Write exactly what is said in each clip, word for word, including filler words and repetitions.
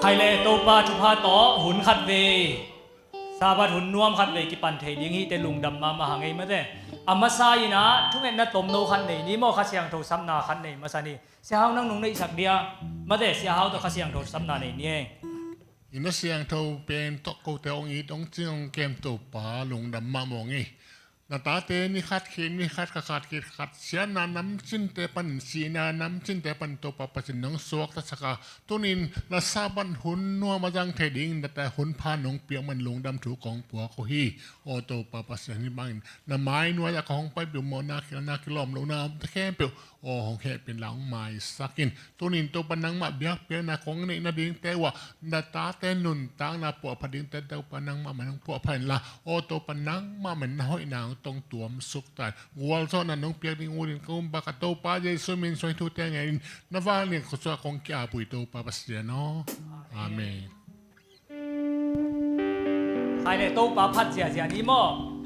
Ai le Topa thupha tawh hun khat vei, Sabbath hun nuam khat vei kipan thei ding hi te lungdam mahmah hang ei mate. A masa in ah thungetna tomno khat nei ni maw, Kha Siangtho sapna khat nei masa ni. Sia Hau nang nung neihsak dia mate, Sia Hau tawh Kha Siangtho sapna nei ni ei. I na siangtho pen tawh kote hong it hong cing hong kem Topa lungdam mahmah hang ei. Na tate ni khat khit ni khat kha khat khit khat siatna namcinte panin sihna namcinte panin Topa Pasian nong suaktasak a, tunin na Sabbath hun nuam a zang thei dingin na tate hun pha nong piak man lungdam thu kong puak uh hi. Aw Topa Pasian, hih bangin na mai nuai-ah ka hong paipih uh mawhna khilna kilawm lohna omte khempeuh aw hong hehpih inla hong maisak in. Tunin Topa nangmah biakpiakna kong neih nadingte uh ah na tate nuntakna puahphat dingte Topa nangmah mah nong puahphat inla, aw Topa nangmah mah na hoihna hong tong tuamsuk ta in. Gualzawhna nong piak ding ut in ka um bak a Topa Jesu min suang hih thute ngen in na vanglian khut sungah kong ki-ap uh hi Topa Pasian aw. Amen. Khai le Topa phat ziahziah ni maw.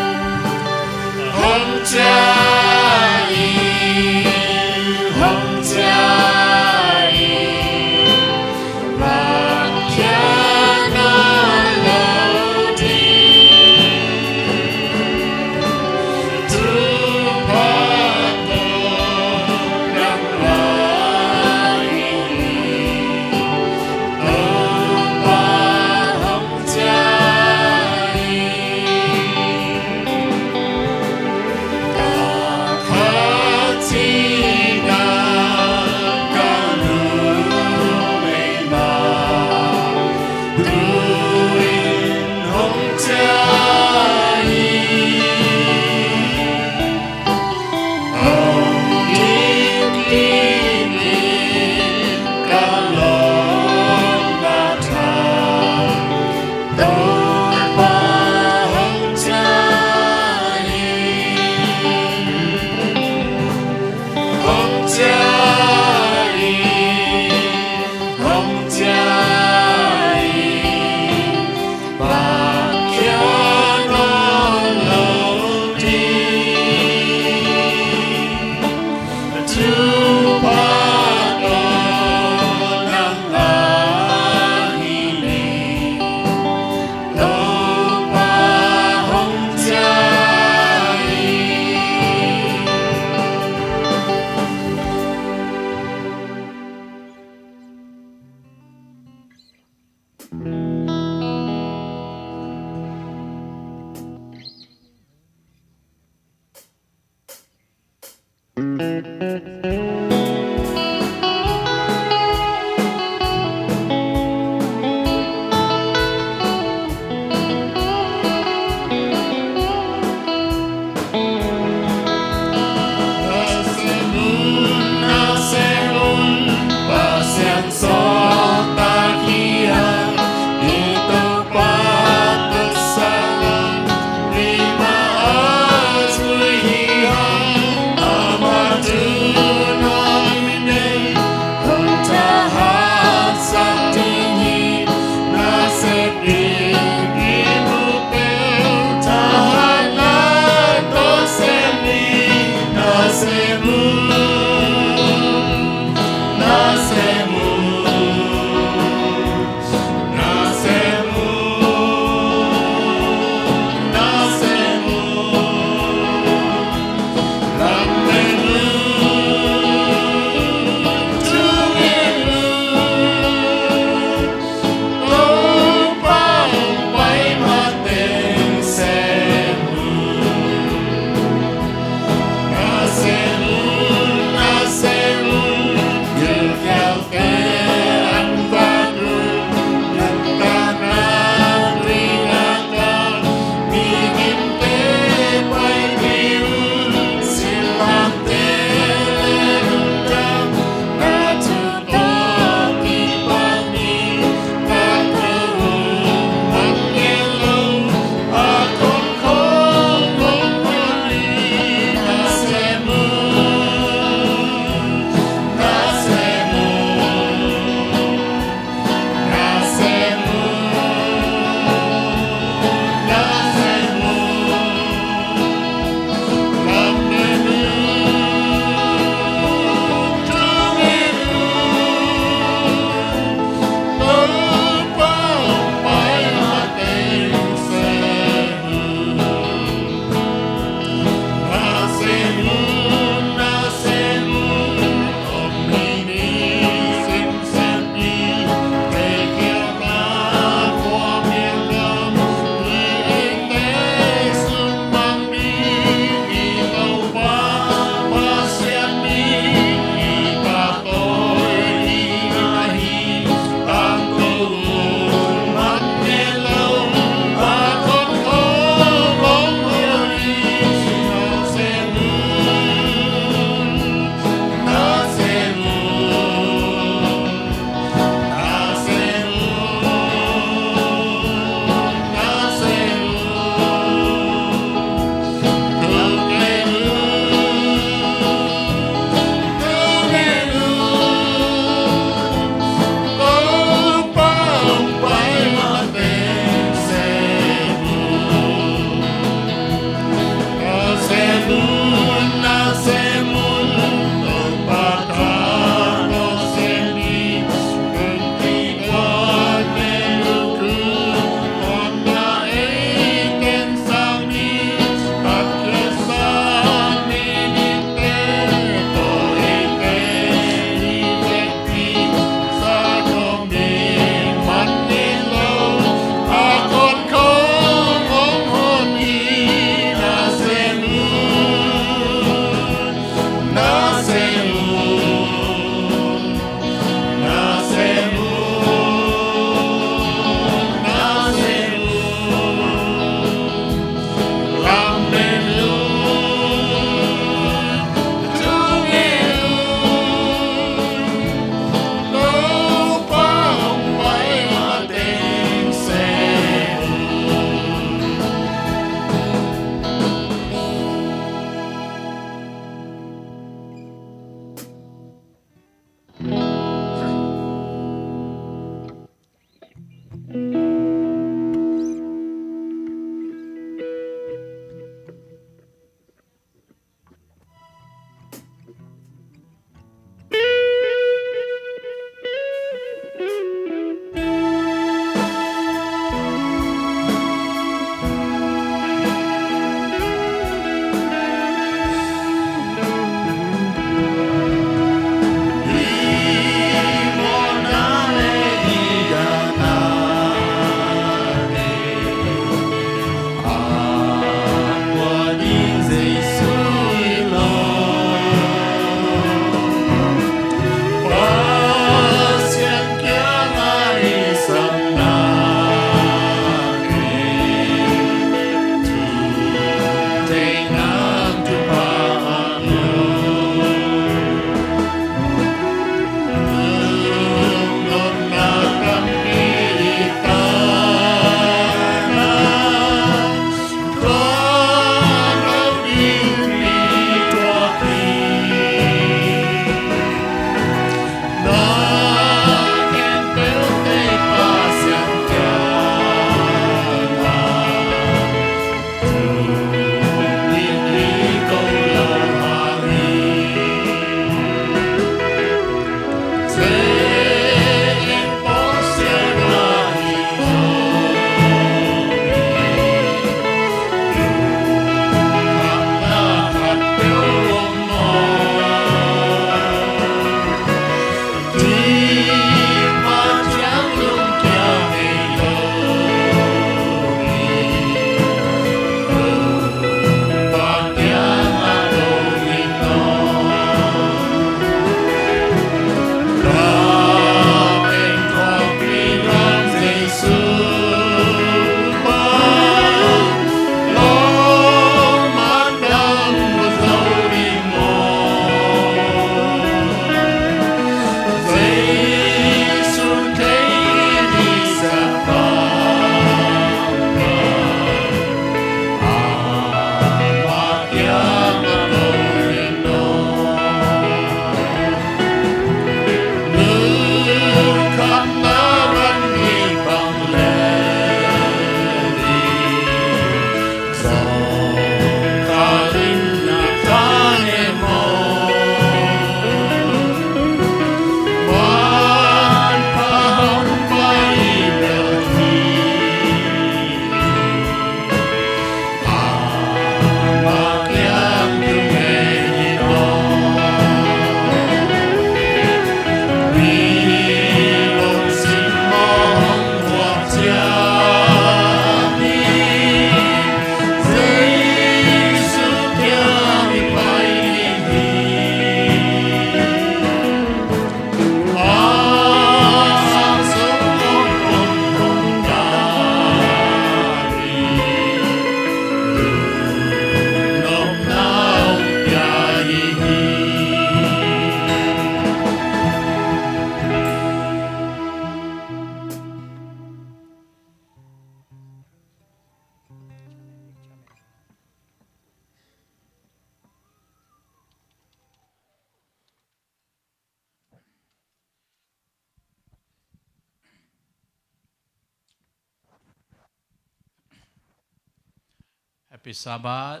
Happy Sabbath.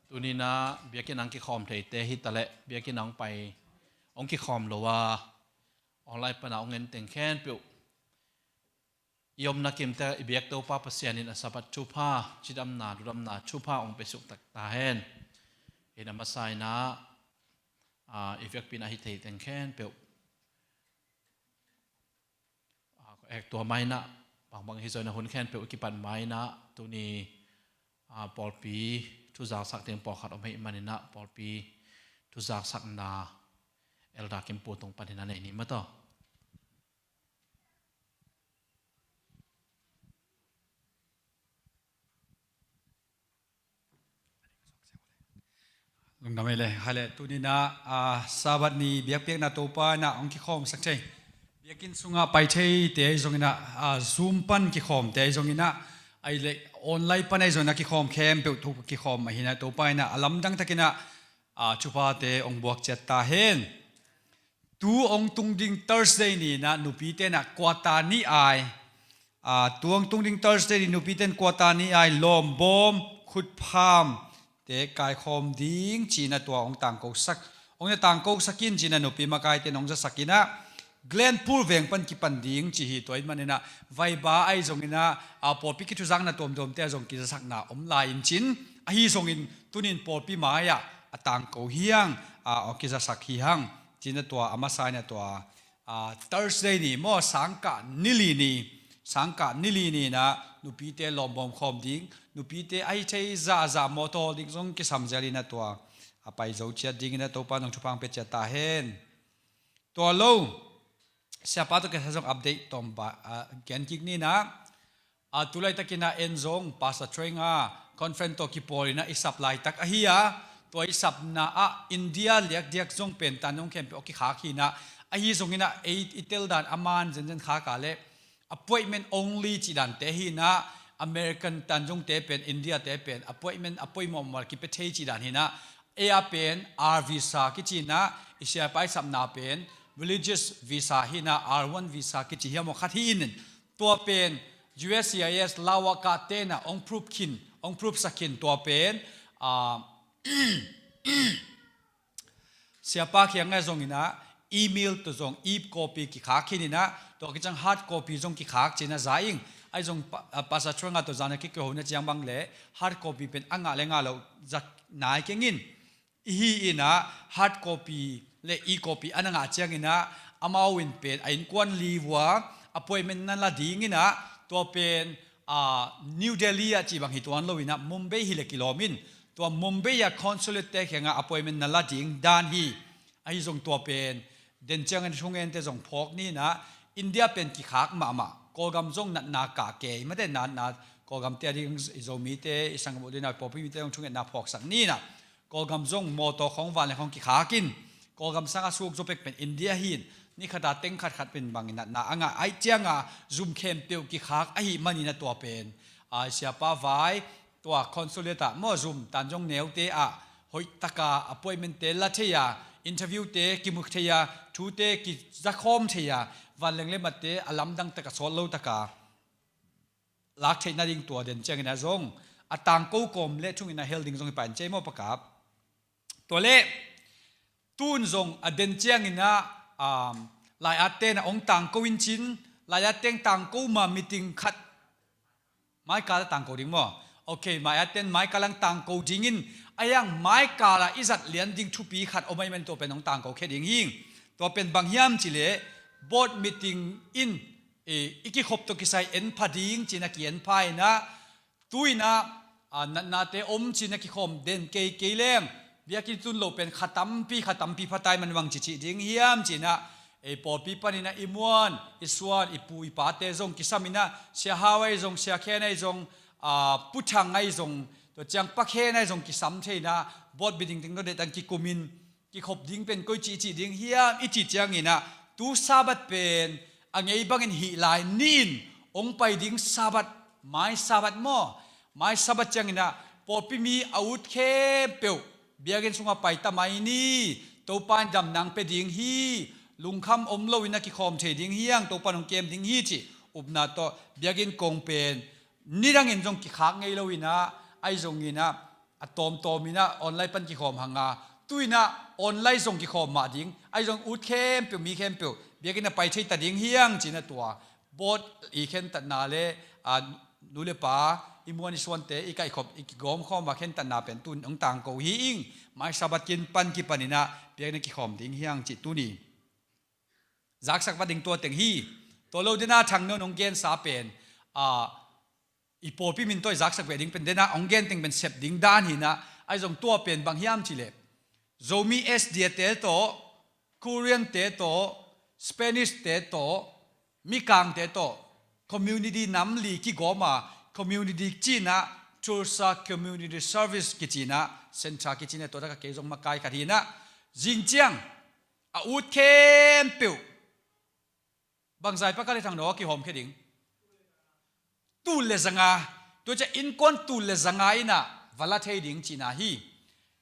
Tuni-in ah biakinn ah hong kikhawm theite hi taleh biakinn ah hong pai, hong kikhawm lo a, online pan ah hong en teng khempeuh, i omna kimte i biak Topa Pasian in a Sabbath thupha, cidamna ludamna thupha hong piasuk tak ta hen. In a masa-in ah, ah, i biakpi-in ah hi thei teng khempeuh, ah, ek tua mah in ah, bangbang hi zongin ah hun khempeuh i kipat ma-in ah, tuni, ah, pawlpi thuzaksak ding pawlkhat om ahih manin ah, pawlpi thuzaksakna Elder Kim Pu tung panin ah nei ni maw taw. Lungdam ei le, hai le, tuni-in ah, ah, Sabbath ni biakpiakna Topa in ah hong kikhawmsak thei, biakinn sungah pai theite ahi zongin ah, ah, Zoom pan kikhawmte ahi zongin ah, ahih leh online pan ahi zongin ah kikhawm khempeuh thu kikhawm ahih in ah Topa in ah a lamdang takin ah, ah, thuphate hong buak ciat ta hen. Tu hong tung ding Thursday ni-in ah nupite in ah quarter ni ai, ah, tu hong tung ding Thursday ni nupite in quarter ni ai lawmbawm, khutphamte kaikhawm ding ci-in ah tua hong tangkosak, hong na tangkosak in ci-in ah nupi makaite in hong zasak in ah Glenpool veng pan kipan ding ci hi. Tua ahih manin ah vaiba ahi zongin ah, ah, pawlpi kithuzakna tuamtuamte ah zong kizasakna om lai in cin, ahi zongin tuni-in pawlpi mai-ah a tangko hi hang, ah, a kizasak hi hang. Ci-in ah tua a masa-in ah tua, ah, Thursday ni maw, sangkah ni li ni, sangkah ni li ni-in ah nupite lawmbawm khawm ding, nupite ahi thei zahzah mawtaw ding zong kisam zel in ah tua a pai zo ciat dingin ah Topa in hong thupha hong pia ciat ta hen. Tua lo, siapa tawh kisai zong update tawm ba, ah, gen kik ni-in ah, ah, tu laitakin ah en zong Pastor Truong a conference tawh kipawl in ah i sap laitak ahi a, tua i sapna ah India liakdiak zong pen tan zong khempeuh a kikhak hi-in ah, ahi zongin ah ei i tel dan a man zenzen khak a leh appointment only cih dante hi-in ah, American tan zongte pen, India-te pen appointment a poimawh mawh a kipia thei cih dan hi-in ah, ei a pen R visa kici-in ah, i siapa i sapna pen religious visa hi-in ah, R one visa kici hiam aw khat hi-in, tua pen U S C I S Lawaka-te in ah hong proof khin, hong proof sak khin, tua pen, ah, siapa kiangah zongin ah email tawh zong e-copy kikhak khin in ah, tua kiciang hard copy zong kikhak ci-in ah za ing. Ahi zong pa-, ah, Pastor Truong a tawh zan a kikihona ciang bang leh hard copy pen a ngah leh ngah loh zat nai keng in. Ahi in ah hard copy le e-copy a na ngah ciangin ah amau in pen a innkuan live-a appointment na la dingin ah, tua pen, ah, New Delhi ah cih bang hi tuan lo in ah Mumbai hi leh kilawm in, tua Mumbai ah consulate-te kiangah appointment na la ding dan hi. Ahi zong tua pen den ciangin thungente zong phawk ni-in ah, India pen kikhak mahmah, Kawlgam zong natna kah kei mate, natna Kawlgamte a ding, i Zomite, i sanggam uh ding a, pawlpite zong thungetna phawksak ni-in ah, Kawlgam zong mawtaw khawng vanleng khawng kikhak in, Kawlgam sangah suk zaw pek pen India hi-in, ni khat a teng khat khat pen bangin natna a ngah ahih ciangah zum khempeuh kikhak ahih manin ah tua pen, ah, siapa vai, tua consulate ah maw, zum tan zong neute ah hoih taka appointment-te la thei a, interview-te kimu thei a, thute kizakhawm thei a, vanleng le matte a lamdang taka sawt lo taka lak theih nading tua den ciangin ah zong a tangko kawm le thungin a hel ding zong hi pah in cei maw pakap. Tua leh tun zong a den ciangin ah, um, lai-atte in ah hong tangko in cin, lai-atte in tangko ma meeting khat mai kal ah tangko ding maw? Ok, mai-atte in mai kal ah tangko dingin, a hiang mai kal ah i zat lian ding thupi khat om ahih manin tua pen hong tangko khia ding hi. Tua pen bang hiam cih leh board meeting in, eh, i kikhop tawh kisai en pha ding ci-in ah ki-en pha in ah, tu-in ah, ah, natnate om ci-in ah kikhawm den kei kei leng, biakinn tun loh pen kha tampi, kha tampi pha ta ahih man bang ci cih ding hiam ci-in ah, ei pawlpi panin ah i muan, i suan, i pu, i pate zong kisam in ah, Sia Hau ahi zong, Sia Khen ahi zong, ah, Pu Thang ahi zong, tua ciang Pa Khen ahi zong kisam thei in ah, board meeting teng tawh deihtak in kikum in, kikhop ding pen koi ci i cih ding hiam i cih ciangin ah, tu Sabbath pen a ngei bangin hih lai ni-in hong pai ding Sabbath, mai Sabbath maw? Mai Sabbath ciangin ah pawlpi mi a ut khempeuh biakinn sungah pai ta mai ni, Topa in damna hong pia ding hi, lungkham om loin ah kikhawm thei ding hi hang, Topa in hong kem ding hi cih upna tawh biakinn kong pen nidangin zong kikhak ngei loin ah, ahi zongin ah a tawmtawm in ah online pan kikhawm hang a, tu in ah online zong kikhawm mah ding, ahi zong ut khempeuh, mi khempeuh biakinn ah pai thei ta ding hi hang ci-in ah tua board i khentatna le, a, nu le pa, i muan i suante i kaihkhop, i kigawmkhawm a khentatna pen tu-in hong tangko hi ing. Mai Sabbath kin pan kipan in ah biakinn ah kikhawm ding hi hang cih tuni zaksak va ding tua teng hi. Tua lo dena Thang Nawn hong gensa pen, a, i pawlpi min tawh i zaksak ve ding pen dena hong gen teng pen sep ding dan hi in ah, ahi zong tua pen bang hiam cih leh Zomi S D A te tawh, Korean te tawh, Spanish te tawh, Mikang te tawh, community nam li kigawm a, community ci-in ah, Tulsa Community Service kici-in ah, Centre kici-in ah, tua tak ah kei zong makai khat hi in ah, zing ciang a ut khempeuh bangzah i pa ka le Thang Nawn a kihawm khia ding. Tul le zanga, tua ciang innkuan tul le zanga in ah va la thei ding cihna hi.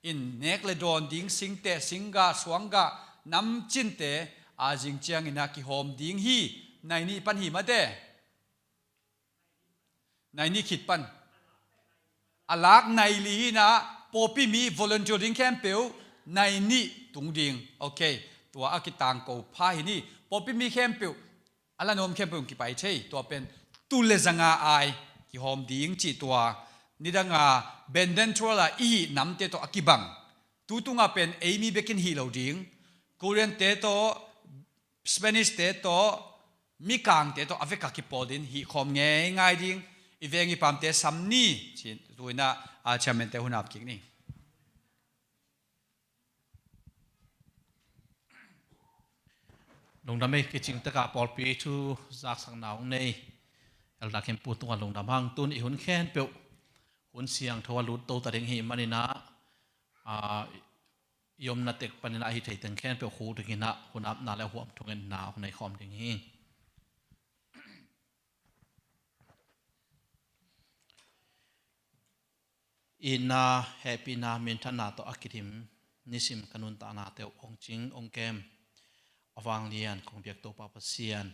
In nek le dawn ding, singteh, singgah, suanggah, namcinte, a, zing ciangin ah kihawm ding hi. Nai nih pan hi mate. Nai nih khit pan. A lak nai li hi in ah, pawlpi mi volunteer ding khempeuh nai nih tung ding. Ok. Tua a kitangko pha hi ni. Pawlpi mi khempeuh, a la nuam khempeuh kipai thei. Tua pen tul le zanga ai kihawm ding cih tua. Nidang a Benden Tual a i hih namte tawh a kibang, tu tung ah pen ei mi bekin hi lo ding. Korean te tawh, Spanish te tawh, Mikang te tawh a vek a kipawl ding, hih khawm ngeingai ding. I veng i paamte sam ni. Ci-in tu in ah, a, chairman te hun ap kik ni. Lungdam ei, kicing tak a pawlpi thu zaksakna hong nei Elder Kim Pu tungah lungdam hang. Tu-in i hun khempeuh hun siangtho a lut to ta ding hi manin ah, a, i omna tek panin ah a hi thei teng khempeuh khuk dingin ah hun apna le huam thungetna hong nei khawm ding hi. Itna, hehpihna, minthanna tawh a kidim nisim ka nuntaknate uh hong cing hong kem a vanglian kong biak Topa Pasian,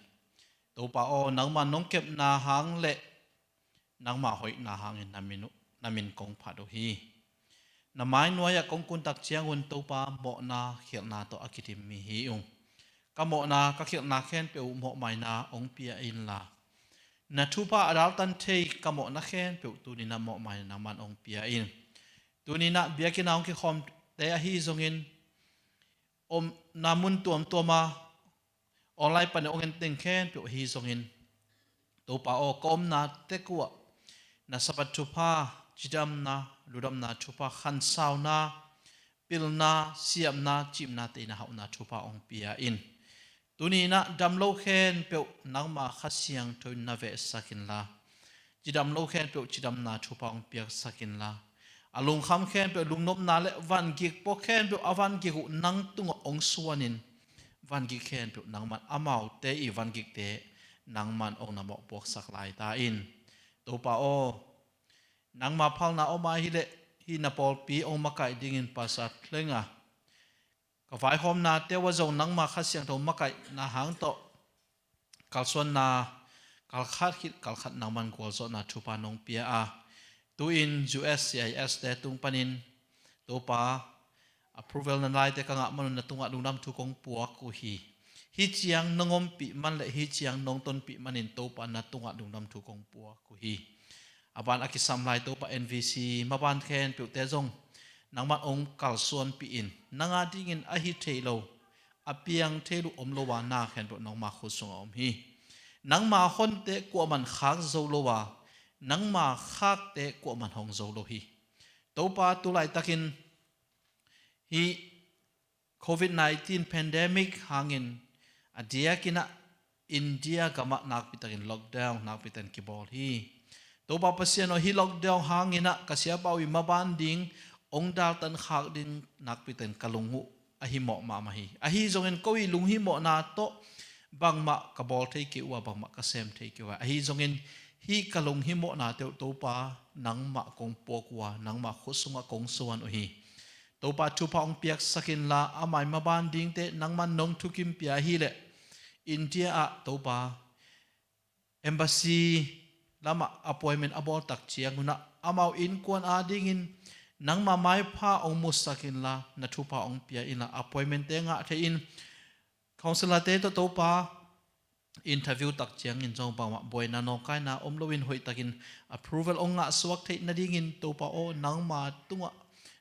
Topa aw, nangma nong kepna hang le nangma hoihna hangin na min uh, na min kong phat uh hi. Na mai nuai-ah kong kuntak ciangun Topa, mawhna khialhna tawh a kidim mi hi ung. Ka mawhna ka khialhna khempeuh uh mawhmaina hong pia inla, na thupha a daltan thei ka mawhna khempeuh tuni-in ah mawhmaina nangman hong pia in. Tuni-in ah biakinn ah hong kikhawmte ahi zongin, omna mun tuamtuam ah online panin hong en teng khempeuh ahi zongin, Topa aw, ka omna tek uh ah na Sabbath thupha, cidamna, ludamna thupha, khansauna, pilna, siamna, cimna, teina, hauhna thupha hong pia in. Tuni-in ah damlo khempeuh nangma Kha Siangtho in na vehsak inla, cidamlo khempeuh cidamna thupha hong piaksak inla, a lungkham khempeuh lungnopna le vangik puak khempeuh a vangik uh nang tungah hong suanin, vangik khempeuh nangman amaute i vangikte nangman hong na mawhpuaksak lai ta in. Topa aw, nangma phalna om a hileh hih na pawlpi hong makaih dingin Pastor Thleng a ka vaihawmnate uh ah zong nangma Kha Siangtho makaihna hang tawh kalsuanna kalkhat khit kalkhat nangman gualzawhna thupha nong pia a, tu-in U S C I S te tung panin Topa approval na laite ka ngah manun na tungah lungdam thu kong puak uh hi. Hih ciang nong ompih man le hih ciang nong tonpih manin Topa na tungah lungdam thu kong puak uh hi. A ban a kisam lai Topa N V C maban khempeuhte zong nangman hong kalsuanpih in, nang a dingin a hi thei lo, a piang thei lo om lo a na khempeuh nangma khut sungah om hi. Nangma honte kuaman khak zo lo a, nangma khakte kuaman hong zo lo hi. Topa tu laitakin hih covid nineteen pandemic hangin a diakin ah India gamah nakpitakin lockdown nakpitakin kibawl hi. Topa Pasian aw, hih lockdown hangin ah ka siapa uh i maban ding hong daltan khak ding nakpitakin ka lung uh a himawh mahmah hi. Ahi zongin ko i lunghimawhna tawh bangmah ka bawl thei kei uh a, bangmah ka sem thei kei uh a, ahi zongin hih ka lunghimawhnate uh Topa nangmah kong puak uh a, nangmah khut sungah kong suan uh hi. Topa thupha hong piaksak inla, amah i maban dingte nangman nong thukimpih a hileh India ah Topa embassy lamah appointment a bawltak ciangun ah amau innkuan adingin nangma maipha hong musak inla, na thupha hong pia inla, appointmentte ngah thei in, counsellorte tawh Topa interview tak ciangin zong bangmah buaina nawngkaina om loin hoihtakin approval hong ngah suak theih nadingin Topa aw, nangma tungah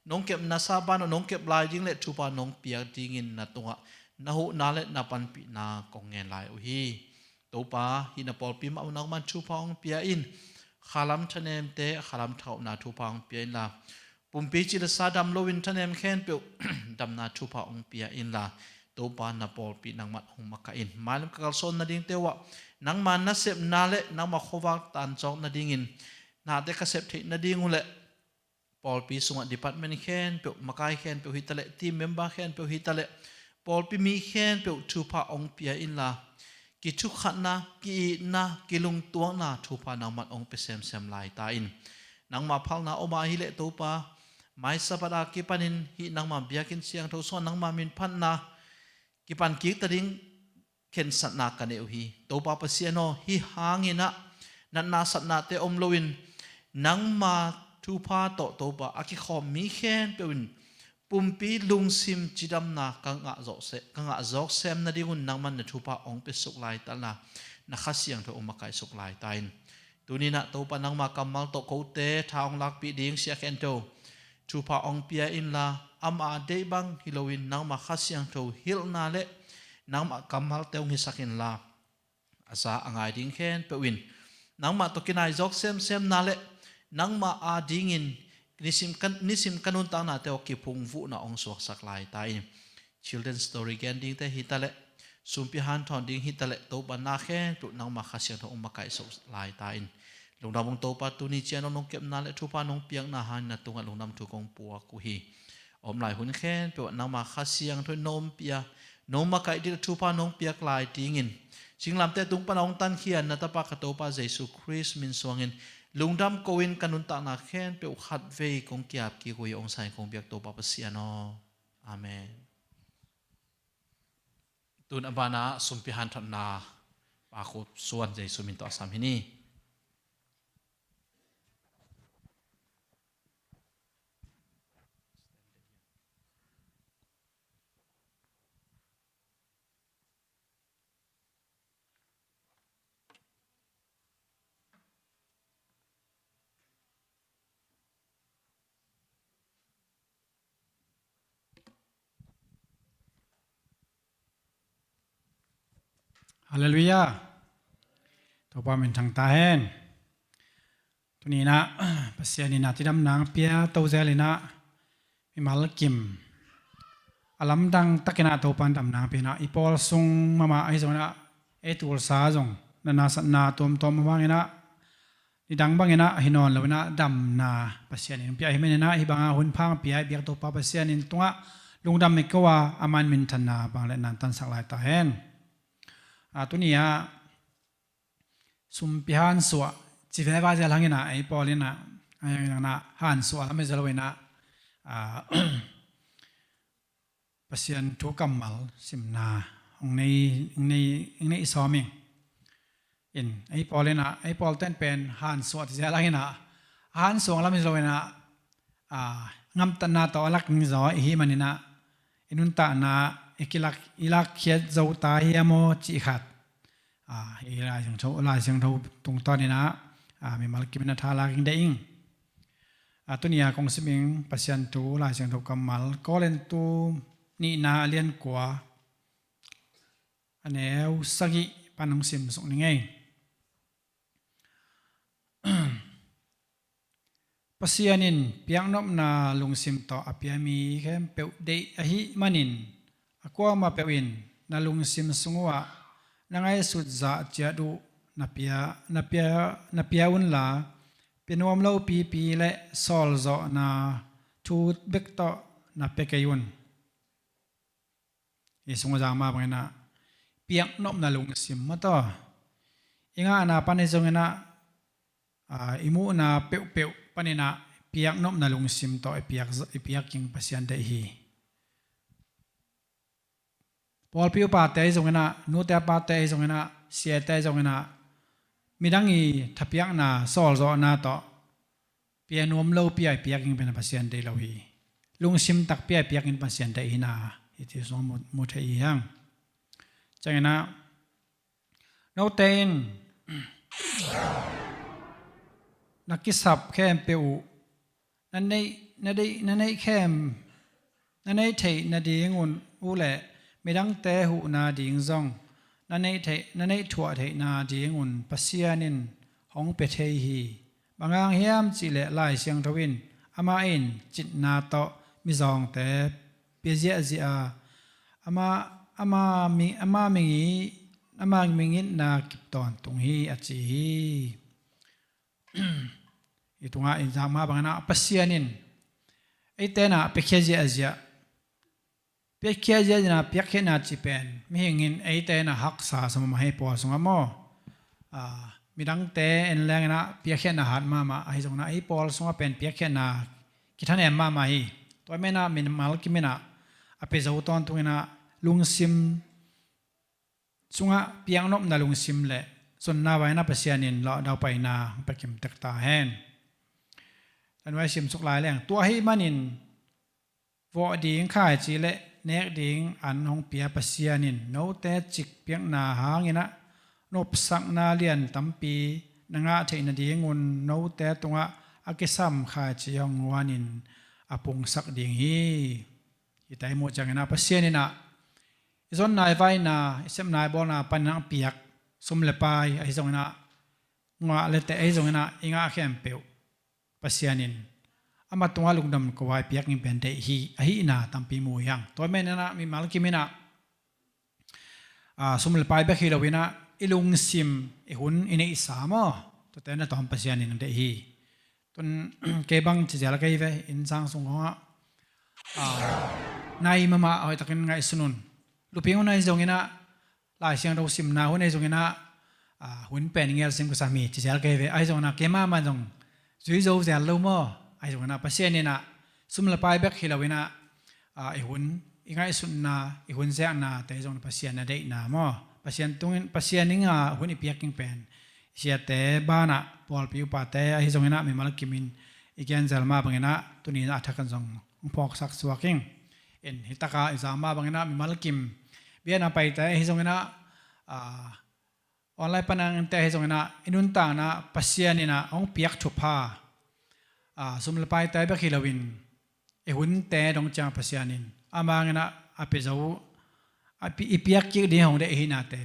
nong kep nasa ban uh nong kep lai ding le thupha nong piak dingin na tungah na huhna le na panpihna kong ngen lai uh hi. Topa, hih na pawlpi mah uh nangman thupha hong pia in, khalam thanemte khalam thauhna thupha hong pia inla, pumpi cih le sa dam loin thanem khempeuh damna thupha hong pia inla, Topa na pawlpi nangman hong makaih in. Mailam ka kalsuan nadingte uh ah nangma nasepna le nangma khuavak tancawk nadingin nate ka sep theih nading uh le pawlpi sungah department khempeuh, makai khempeuh hi taleh, team member khempeuh hi taleh, pawlpi mi khempeuh thupha hong pia inla, kithukhatna, ki-itna, kilungtuakna thupha nangman hong pia semsem lai ta in. Nangma phalna om a hileh Topa, mai Sabbath a kipanin hih nangma biakinn siangtho sungah nangma minphatna kipan kik ta ding khensatna ka nei uh hi. Topa Pasian aw, hih hangin ah natna satnate om loin nangma thupha tawh Topa a kikhawm mi khempeuh in pumpi lungsim cidamna ka ngah zawh se, ka ngah zawk sem nadingun nangman na thupha hong pia suk lai ta inla, na Kha Siangtho hong makaih suk lai ta in. Tuni-in ah Topa nangma kammal tawh kote tha hong lakpih ding Sia Khen To thupha hong pia inla, ama deih bang hi loin nangma Kha Siangtho hilhna le nangma kammalte hong hisak inla, a za a ngai ding khempeuh in nangmah tawh kinai zawk semsemna le nangmah adingin nisim ka, nisim ka nuntaknate aw kiphungvuhna hong suaksak lai ta in. Children story gen dingte hi taleh, sumpi hanthawn ding hi taleh, Topa na khempeuh nangma Kha Siangtho hong makaih suk lai ta in. Lungdam ung Topa, tuni ciang nong kepna le thupha nong piakna hangin na tungah lungdam thu kong puak uh hi. Om lai hun khempeuh ah nangma Kha Siangtho in nong pia, nong makaih ding le thupha nong piak lai dingin, singlamteh tung pan a hong tankhia na Tapa ka Topa Jesu Khrist min suangin lungdam ko-in ka nuntakna khempeuh khatvei kong ki-ap kik uh hi. Hong sang in kong biak Topa Pasian aw. Amen. Tun a banah sumpi hanthotna Pa Khup Suan Jesu min tawh a sam hi ni. Halleluiah. Topa min thang ta hen. Tuni-in ah Pasian in ah cidamna hong pia to zel in ah mimal kim a lamdang takin ah Topa in damna hong pia in ah i pawl sung mahmah ahi zongin ah ei tulsa zong natna satna tuamtuam a hangin ah nidang bangin ah hi nawn loin ah damna Pasian in hong pia ahih manin ah hih banga hun pha hong pia i biak Topa Pasian in tungah lungdam hi ko a, aman minthanna bang le nantansak lai ta hen. A, tuni-ah sumpi hansuah ci veve zel hangin ah ei pawl in ah, a, hansuah lam hi zel loin ah, a, Pasian thu kammal simna hong nei, hong nei, hong nei sawm ing. In, ei pawl in ah, ei pawl ten pen hansuah ci zel hangin ah, hansuah lam hi zel loin ah, a, ngamtatna tawh a lak ding zaw i hih manin ah, i nuntakna i kilak, i lakkhiat zo ta hiam aw cih khat, a, i Lai Siangtho, Lai Siangtho tungtawn in ah, a, mimal kim in ah tha lak ding deih ing. A, tuni-a kong sim ing Pasian thu Lai Siangtho kammal Korintu nihna a lian kua, a neu sagih pan hong sim suk ning ei. Pasian in piaknopna lungsim tawh a pia mi khempeuh deih ahih manin, a kuamah peuh in na lungsim sung uhah na ngaihsut zah ciat uh na pia, na pia, na pia unla, pia nuam lo pipi le sawlzawhna thu bek tawh na pia kei un. I sung a zang mah bangin ah piaknopna lungsim mah tawh i ngahna pan ahi zongin ah, a, i muhna peuhpeuh panin ah piaknopna lungsim tawh i piak, i piak king Pasian deih hi. Pawlpi upate ahi zongin ah, nute pate ahi zongin ah, siate ahi zongin ah, midang i thapiakna sawlzawhna tawh pia nuam lopi a i piak ding pen Pasian deih lo hi. Lungsim takpi a i piak ding Pasian deih hi na, hih ci sungah mu, mu thei hi hang. Ciangin ah note in na kisap khempeuh uh na neih, na deih, na neih khem, na neih theih nading un uh leh midangte huhna ding zong na neih theih, na neih thuah theih nading un Pasian in hong pia thei hi. Bang hang hiam cih leh Lai Siangtho in amah in citna tawh mizawngte pia ziahziah a, ama, ama mi, ama mingi, ama mingitna kip tawntung hi a ci hi. Hih tungah i zak mah bangin ah Pasian in eite in ah piakhia ziahziah, piakhia ziahziahna, piakkhiatna cih pen mihing in eite in ah haksa sa mahmah hi, pawl sungah maw. Ah, midangte en leng in ah piakkhiatna hat mahmah, ahi zongin ah ei pawl sungah pen piakkhiatna kithanem mahmah hi. Tua ahih manin ah mimal kim in ah a pia zo tawntung in ah lungsim sungah piaknopna lungsim le zonna vai in ah Pasian in lawh daupaina hong pia kim tek ta hen. Tua nuai sim suk lai leng, tua ahih manin vawh ding khaici le nek ding an hong pia Pasian in note cik piakna hangin ah nopsakna lian tampi na ngah theih nading un note tungah a kisam khaici hong nuanin a pungsak ding hi. Hihte i muh ciangin ah Pasian in ah i zonna, i vaina, i sepna, i bawlna panin ah hong piak sum le pai, ahi zongin ah ngah le teh, ahi zongin ah i ngah khempeuh Pasian in amah tungah lungdam ko a i piak ding pen deih hi, ahihna tampi mu hi hang. Tua ahih manin ah mimal kim in ah, ah, sum le pai bek hi lo in ah i lungsim, i hun, i neihsa maw, tuate na tawm Pasian in deih hi. Tun kei bang ci zel kei ve, innsang sung khawngah, ah, nai mahmah hoih takin ngaihsun un. Luping hun ahi zongin ah, Lai Siangtho simna hun ahi zongin ah, ah, hun pen i ngelsim kisam hi ci zel kei ve, ahi zongin ah keimah mah zong zui zo zel lo maw. Ahi zongin ah Pasian in ah sum le pai bek hi lo in ah, ah, i hun, i ngaihsutna, i hun zeknate zong Pasian na deihna maw, Pasian tungin, Pasian in ah hun i piak ding pen siate banah, pawlpi upate, ahi zongin ah mimal kim in i gen zel mah bangin ah tuni a thak in zong hong phawksak suak ing. In hih takah i zak mah bangin ah mimal kim biakna paite, ahi zongin ah, ah, online panangte, ahi zongin ah i nuntakna Pasian in ah hong piak thupha, ah, sum le paite bek hi lo in i hunte dong ciang Pasian in amah in ah a pia zo, a pi, i piak kik ding hong deih ahihnate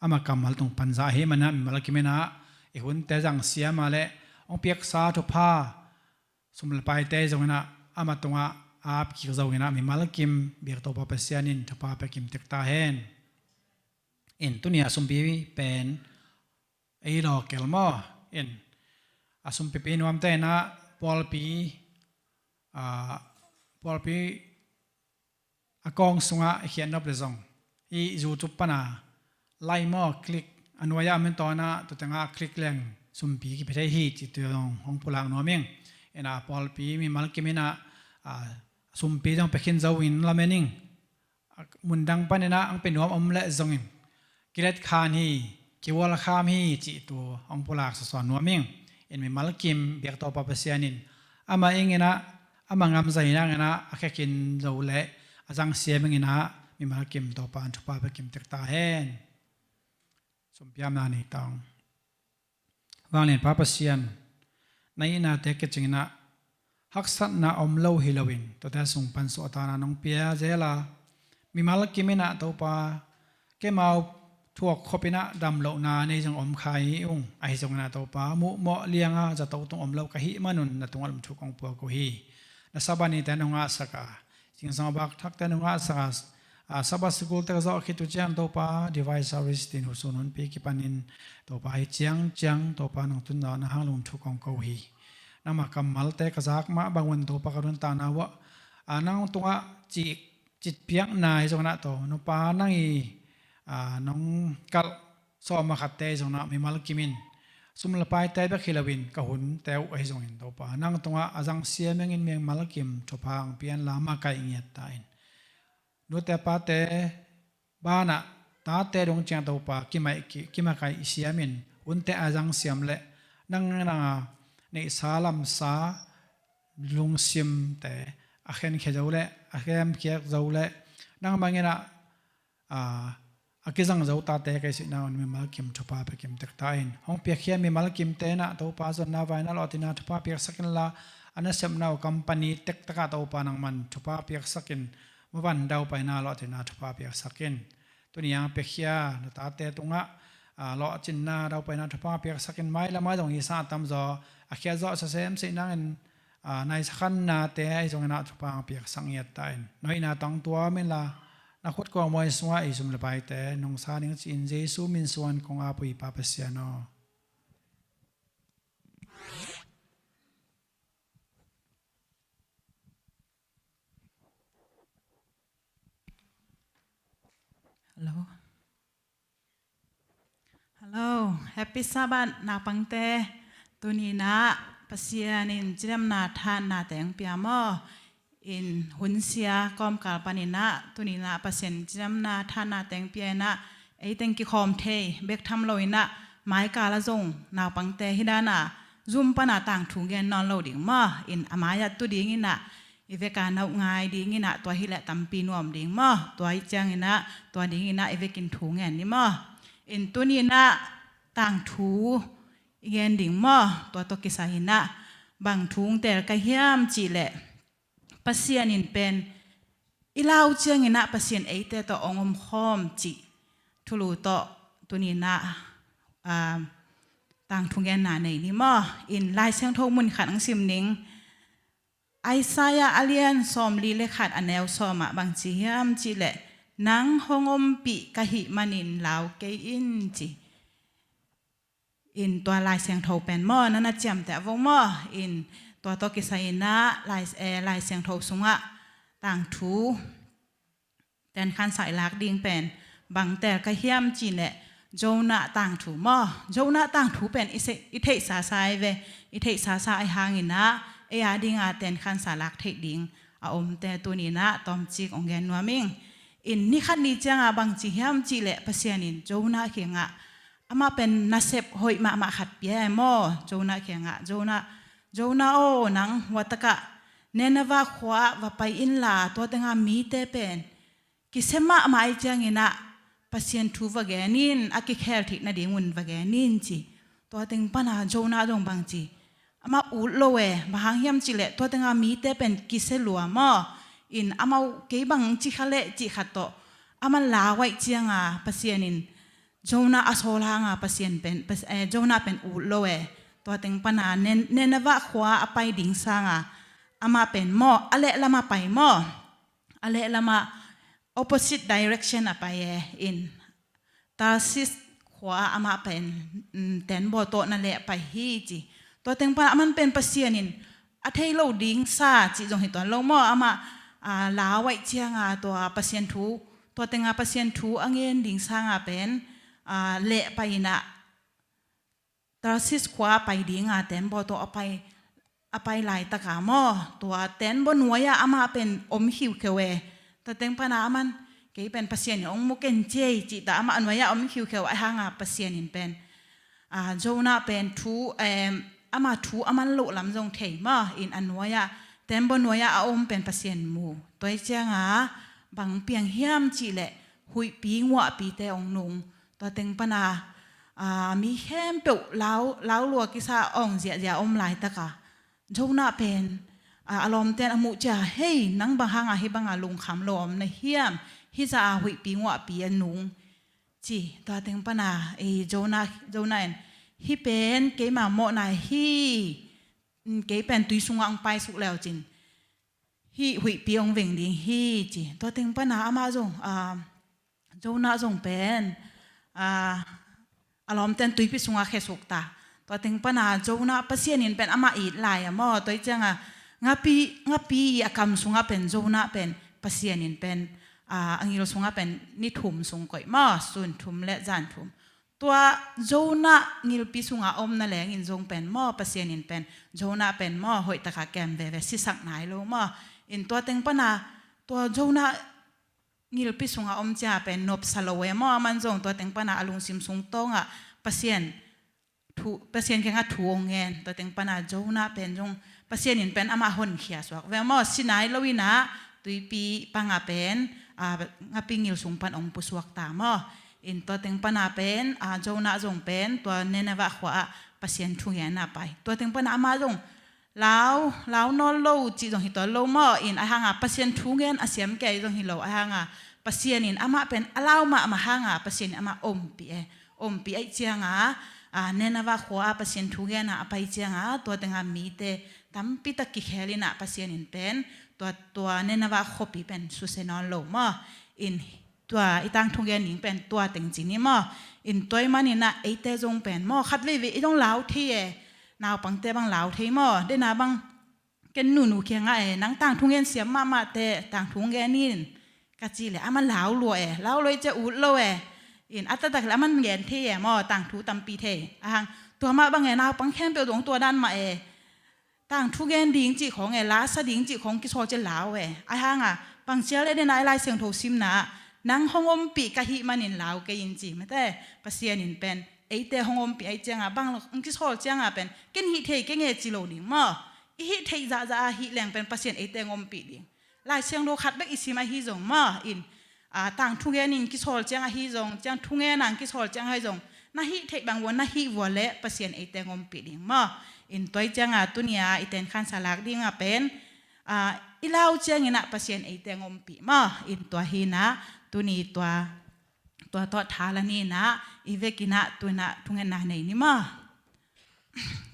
amah kammal tung pan za ahih manin ah mimal kim in ah i hunte zang siam a le hong piaksa thupha, sum le paite zongin ah amah tungah a ap kik zongin ah mimal kim biak Topa Pasian in thupha pia kim tek ta hen. In tuni a sumpi pen ei lawkel maw. In a sumpipi nuamte in ah pawlpi, ah, pawlpi a kawng sungah i khiatnop le zong i YouTube pana like maw, click, a nuai-ah a min tawn ah tua tengah click leng sumpi kipia thei hi cih tua zong hong pulak nuam ing. In ah pawlpi mimal kim in ah, ah, sumpi zong pia khin zo in lamen ing. Mundang panin ah ang pia nuam om leh zongin kilet khan hi, kiual kham hi cih tu hong pulak sawsawn nuam ing. In mimal kim biak Topa Pasian in amah ing in ah, amah ngamzai nang in ah a khe khin zo le a zang siam ing in ah mimal kim Topa in thupha pia kim tek ta hen. Sumpiamna nei tang. Vanglianpa Pasian, na ihnate kicing in ah haksatna om lo hi lo in tuate sung pan suahtakna nong pia zel a, mimal kim in ah Topa, keimau thuak khop in ah dam lohna nei zong om kha hi ung. Ahi zongin ah Topa, muhmawh liang a zato tung om lo ka hih man un na tungah lungthuk kong puak uh hi. Na Sabbath nite nong ngahsak a, zingsang a bak thakte nong ngahsak a, a, Sabbath school te ka zawh khit uh ciang Topa, Divine Service tin hun sun hunpi kipanin Topa, hih ciangciang Topa nong tun zawh na hang lungthuk kong ko hi. Nangmah kammalte ka zak mah bang un Topa, ka nuntakna uah, a, nang tungah cih, citpiakna hi zongin ah Topa, nang i, a, nong kalh sawm a khatte hi zongin ah mimal kim in, sum le paite bek hi lo in ka hunte uh ahi zongin Topa, nang tungah a zang siam ing in mimal kim thupha hong pia in la, makaih ngiat ta in. Nute pate banah tate dong ciang Topa, kimaih, ki, kimakaih siam in, hunte a zang siam leh nang, nang a, neihsa lamsa lungsimte a khenkhia zo leh a khemkhiak zo leh nang bangin ah, a, a kizang zo tate ka hih sihna un mimal kim thupha pia kim tek ta in. Hong piakhia mimal kimte in ah Topa zonna vaina lawhcinna thupha piaksak inla, a nasepna uh company tektak ah Topa nangman thupha piaksak in, maban daupaina lawhcinna thupha piaksak in. Tuni a piakhia na tate tungah, a, lawhcinna daupaina thupha piaksak in, mailam ah zong hisa a tamzaw a khiat zawh sasem sih nangin, a, naisakhan nate ahi zongin ah thupha piaksak ngiat ta in. Na hoihna tawh tuam inla, na khut kawlmuan sungah i sum le paite nong sa ning ci-in Jesu min suang kong ap uh hi Pa Pasian aw. Hello. Hello. Happy Sabbath, naupangte. Tuni in ah Pasian in cidamna thahatna teng pia maw. In hun sia kawmkal panin ah tuni in ah Pasian cidamna thahatna teng pia in ah, ei teng kikhawm thei bek tham lo in ah, maikal ah zong naupangte hih dan a Zoom pan a tangthu gen nawn lo ding maw. In a mai ah tu ding in ah, i vek a na uh ngai ding in ah, tua hi leh tampi nuam ding maw. Tua hi ciangin ah, tua ding in ah i vekin thu ngen ni maw. In tuni in ah tangthu i gen ding maw. Tua tawh kisai in ah bang thu hong teel ka hiam cih leh, Pasian in pen i lau ciangin ah Pasian eite tawh hong omkhawm cih thulu tawh tuni in ah, ah, tangthu genna nei ni maw. In Lai Siangtho mun khat hong sim ning. Isaiah a lian sawmli le khat a neu sawm ah bang ci hiam cih leh, nang hong ompih ka hih manin lau kei in ci. In tua Lai Siangtho pen maw, na na ciamteh a vo maw. In tua tawh kisai in ah Lai, eh, Lai Siangtho sungah tangthu tenkhansa i lak ding pen bang teel ka hiam cih leh, Jonah tangthu maw. Jonah tangthu pen i se-, i theihsa sa hi ve. I theihsa sa ahi hangin ah ei a ding a tenkhansa lak theih ding a omte tuni in ah tawmcik hong gen nuam ing. In ni khat ni ciang a bang ci hiam cih leh, Pasian in Jonah kiangah amah pen nasep hoih mahmah khat pia hi maw. Jonah kiangah, Jonah, Jonah aw, nang hua tak ah Nineveh khua ah va pai inla, tua teng a mite pen kisia mahmah ahih ciangin ah Pasian thu va gen in, a kikhel theih nading un va gen in ci. Tua teng pan a Jonah zong bang ci, amah ut lo e. Bang hang hiam cih leh tua teng a mite pen kisia lua maw. In amau kei bang ci kha leh cih khat tawh amah lau ahih ciang a Pasian in Jonah a sawl hang a Pasian pen, Pas-, eh, Jonah pen ut lo e. Tua teng pan a Nin-, Nineveh khua a pai ding sang a amah pen maw, a lehlam a pai maw. A lehlam ah opposite direction a pai e. In Tarshish khua ah amah pen, mm, tenbaw tawh na leh pai hi ci. Tua teng pan amah pen Pasian in a thei lo ding sa cih zong hi tuan lo maw. Amah, ah, lau ahih ciang a tua Pasian thu, tua teng a Pasian thu a ngen ding sang a pen, ah, leh pai in ah Tarshish khua a pai ding a tenbaw tawh a pai, a pai laitak a maw, tua tenbaw nuai ah amah pen om khiukheu e. Tua teng pan a amah, kei pen Pasian in hong mu ken ci ei cih ta, amah a nuai ah om khiukheu ahi hang a Pasian in pen, ah, Jonah pen thu, em, amah thu a man loh lam zong thei maw. In a nuai ah, tenbaw nuai ah a om pen Pasian mu. Tua ahih ciang a bang piang hiam cih leh huihpi nguahpite hong nung. Tua teng pan a, ah, mi khempeuh lau, lau lua kisa awng ziahziah a om laitak a Jonah pen, ah, a lawmte'n a muh ciang a, "Hei, nang bang hang a hih bang a lungkham lo om na hiam? Hih zah a huihpi nguahpi a nung," ci. Tua teng pan a, eh, Jonah, Jonah in, "Hih pen keima mawhna hi. Mm, kei pen tui sungah hong paisuk le uh cin hih huihpi hong veng ding hi," ci. Tua teng pan a amah zong, ah, Jonah zong pen, ah, a lawmte'n tuipi sungah khesuk ta. Tua teng pan a Jonah, Pasian in pen amah it lai a maw. Tua ahih ciang a ngapi, ngapi a kam sungah pen Jonah pen Pasian in pen, ah, a ngil sungah pen ni thum sung koih maw, sun thum le zan thum. Tua Jonah ngilpi sungah a omna leng in zong pen maw, Pasian in pen Jonah pen maw, hoihtak a kem veve, sisak nai lo maw. In tua teng pan a, tua Jonah ngilpi sungah a om ciang a pen nopsa lo e maw, amah zong tua teng pan a a lungsim sung tawng ah Pasian thu, Pasian kiangah thu hong ngen. Tua teng pana Jonah pen zong Pasian in pen amah honkhia suak ve maw, sinai lo inah tuipi pangah pen, a, ngapi ngil sung pan hong pusuak ta maw. In tua teng pana pen, a, Jonah zong pen tua Nineveh khua ah Pasian thu ngenah pai. Tua teng pana amah zong lau, lau nawn lo cih zong hi tuan lo maw. In ahanga Pasian thu ngen a siam kei zong hi lo, ahanga Pasian in amah pen a lau mahmah hanga Pasian in amah ompih e. Ompih aih cianga, a, Nineveh khua a Pasian thu ngena a pai cianga tua tenga mite tampi tak kikhel inah Pasian in pen tua, tua Nineveh khuapi pen susia nawn lo maw. In tua i tangthu ngen ding pen tua teng ci ni maw. In tua ahih maninah eite zong pen maw, khat veivei i zong lau thei e. Naupangte bang lau thei maw, dena bang ken nunu kiangah e, nang tangthu ngen siam mahmah teh, tangthu ngen in ka ci leh aman lau lua e, lau lua i cia ut lo e. In a taktak leh aman ngen thei e maw, tangthu tampi thei. Ahang tua mah bang e, naupang khempeuh zong tua dan mah e. Tangthu ngen ding cih khawng e, la sa ding cih khawng kisawl cia lau e. Ahanga bang cia leh dena i Lai Siangtho simna ah nang hong ompih ka hih manin lau kei in ci mate. Pasian in pen eite hong ompih aih cianga bang hong kisawl cianga pen ken hih thei kei nge ci lo ding maw. I hih theih zahzah a hih leng pen Pasian eite hong ompih ding. Lai Siangtho khat bek i sim ahi zong maw, in, a, tangthu ngenin kisawl ciang ahi zong, ciang thu ngen ang kisawl ciang ahi zong, na hih theih bang vua, na hih vua leh Pasian eite hong ompih ding maw. In tua ahih cianga tuni-a i tenkhansa lak dingah pen, a, i lau cianginah Pasian eite hong ompih maw. In tua hinah tuni tua, tua tawh tha la ninah i vekinah tunah thungetna nei ni maw.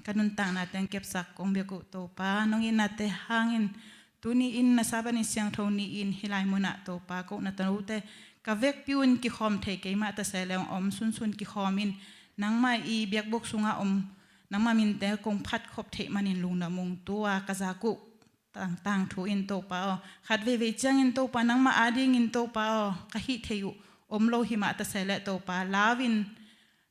Ka nuntakna teng kepsak kong biak uh Topa, nong itnate hangin tuni in na Sabbath ni siangtho ni-in hih lai munah Topa, ko na tanote ka vekpi un kikhawm thei keimah ta seh leh hong om sunsun kikhawm in, nangmah i biakbuk sungah om nangmah minte kong phatkhop theih manin lungdam ung. Tua ka zak uh tang, tangthu in Topa aw, khat veivei ciangin Topa nangmah adingin Topa aw, ka hih theih uh om lo himah ta seh leh Topa, lau in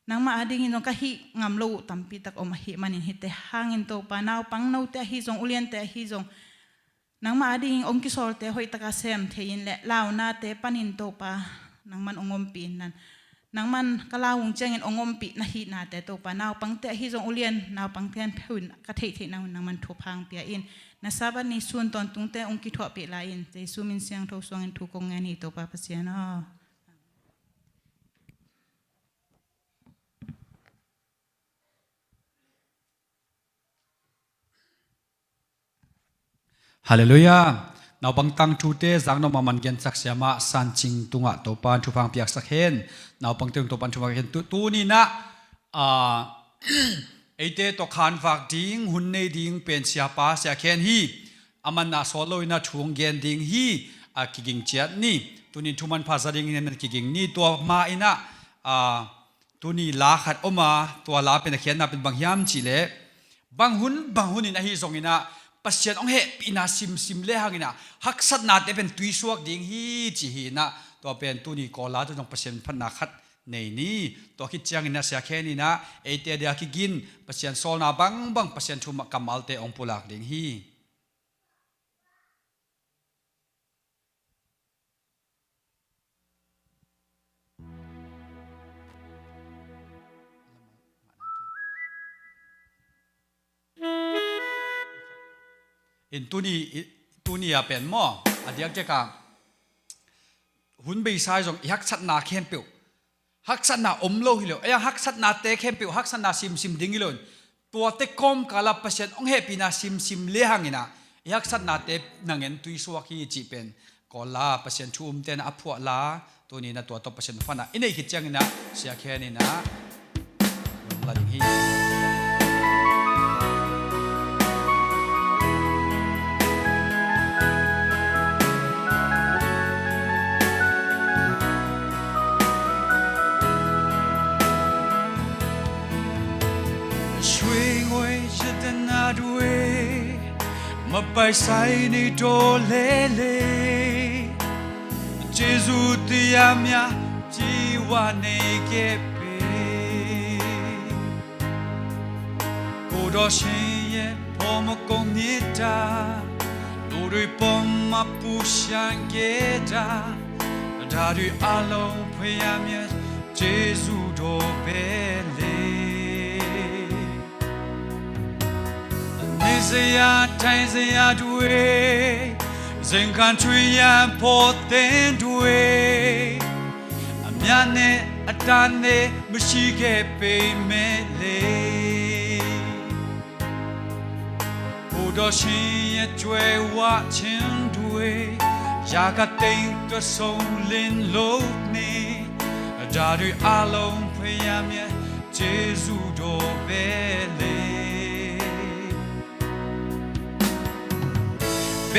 nangmah adingin zong ka hih ngam lo uh tampi tak om ahih manin hihte hangin Topa, naupang note ahi zong, uliante ahi zong, nangmah adingin hong kisawlte hoihtaka sem thei in leh launate panin Topa nangman hong ompih in nan, nangman ka lau ung ciangin hong ompih na hihnate Topa, naupangte ahi zong, ulian naupangte an pheuh in ka theihtheih nangman thupha hong pia in, na Sabbath ni sun tawntungte hong kithuahpih lai in, Jesu min siangtho suangin thu kong ngen hi Topa Pasian aw. Halleluiah. Naupang tangthute zaknop mahmah gensak siamah San Cing tungah Topa in thupha hong piaksak hen. Naupangte tung Topa in thupha hong piaksak hen. Tu, tuni inah, a, eite tawh khanvak ding, hun nei ding pen siapa Sia Khen hi. Aman na sawt lo inah thu hong gen ding hi. A, kiging ciat ni. Tuni in thu manpha za ding hi, aman kiging ni. Tua ma inah, a, tuni la khat om a, tua la pen a khiatna pen bang hiam cihleh, bang hun bang hunin ahi zonginah Pasian hong hehpihna simsim le hanginah haksatnate pen tuisuak ding hi ci hi inah, tua pen tuni Kawl la tawh zong Pasian phatna khat nei ni. Tua khit cianginah Sia Khen inah eite a dia kigin Pasian sawlna bangbang, Pasian thu kammalte hong pulak ding hi. In tuni, i, tuni a pen maw, a diakdiak a hun beisa i zong i haksatna khempeuh, haksatna om lo hi lo, ei, a haksatnate khempeuh haksatna simsim ding hi lo in, tuate kawmkala Pasian hong hehpihna simsim le hanginah i haksatnate nangen tuisuak hi cih pen Kawl la Pasian thu umte na a phuah la, tuni inah tua tawh Pasian phatna i neih khit cianginah Sia Khen inah hong la ding hi. ရွှေငွေရတနာတွေ မပိုင်ဆိုင်နေတော့လဲလေ။ ကျေးဇူးတရားများ ပြေဝနေခဲ့ပေ။ ကိုယ်တော်ရှင်ရဲ့ ဘောမကုံမြတ်တာ လူတွေပေါ်မှာပူရှံခဲ့တာ ဒါတွေအလုံးဖျားမြတ် ကျေးဇူးတော်ပဲလေ။ နေစရာထိုင်စရာတွေ စိန်ခံချွေရန်ပေါ်သင်တွေ အမြတ်နဲ့အတန်နဲ့မရှိခဲ့ပေမဲ့လေ ကိုယ်တော်ရှင်ရဲ့ကြွယ်ဝခြင်းတွေ ရာဂသိမ်းသွင်းလင်းလို့နေ ဒါတွေအလုံးဖျားမြတ်ကျေးဇူးတော်ပဲလေ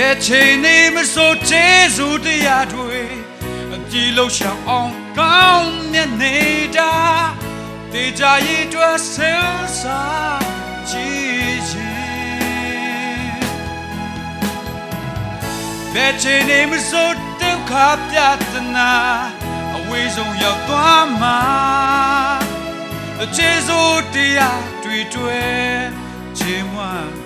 ဘယ်ချိန်နေမဆိုကျေးဇူးတရားတွေ အပြည့်လို့ရှာအောင်ကောင်းမြတ်နေတာ သေချာရေးအတွက်စဉ်းစားကြည့်ရင် ဘယ်ချိန်နေမဆိုဒုက္ခပြဿနာ အဝေးဆုံးရောက်သွားမှာ ကျေးဇူးတရားတွေတွေ့ချင်မှန်းတယ်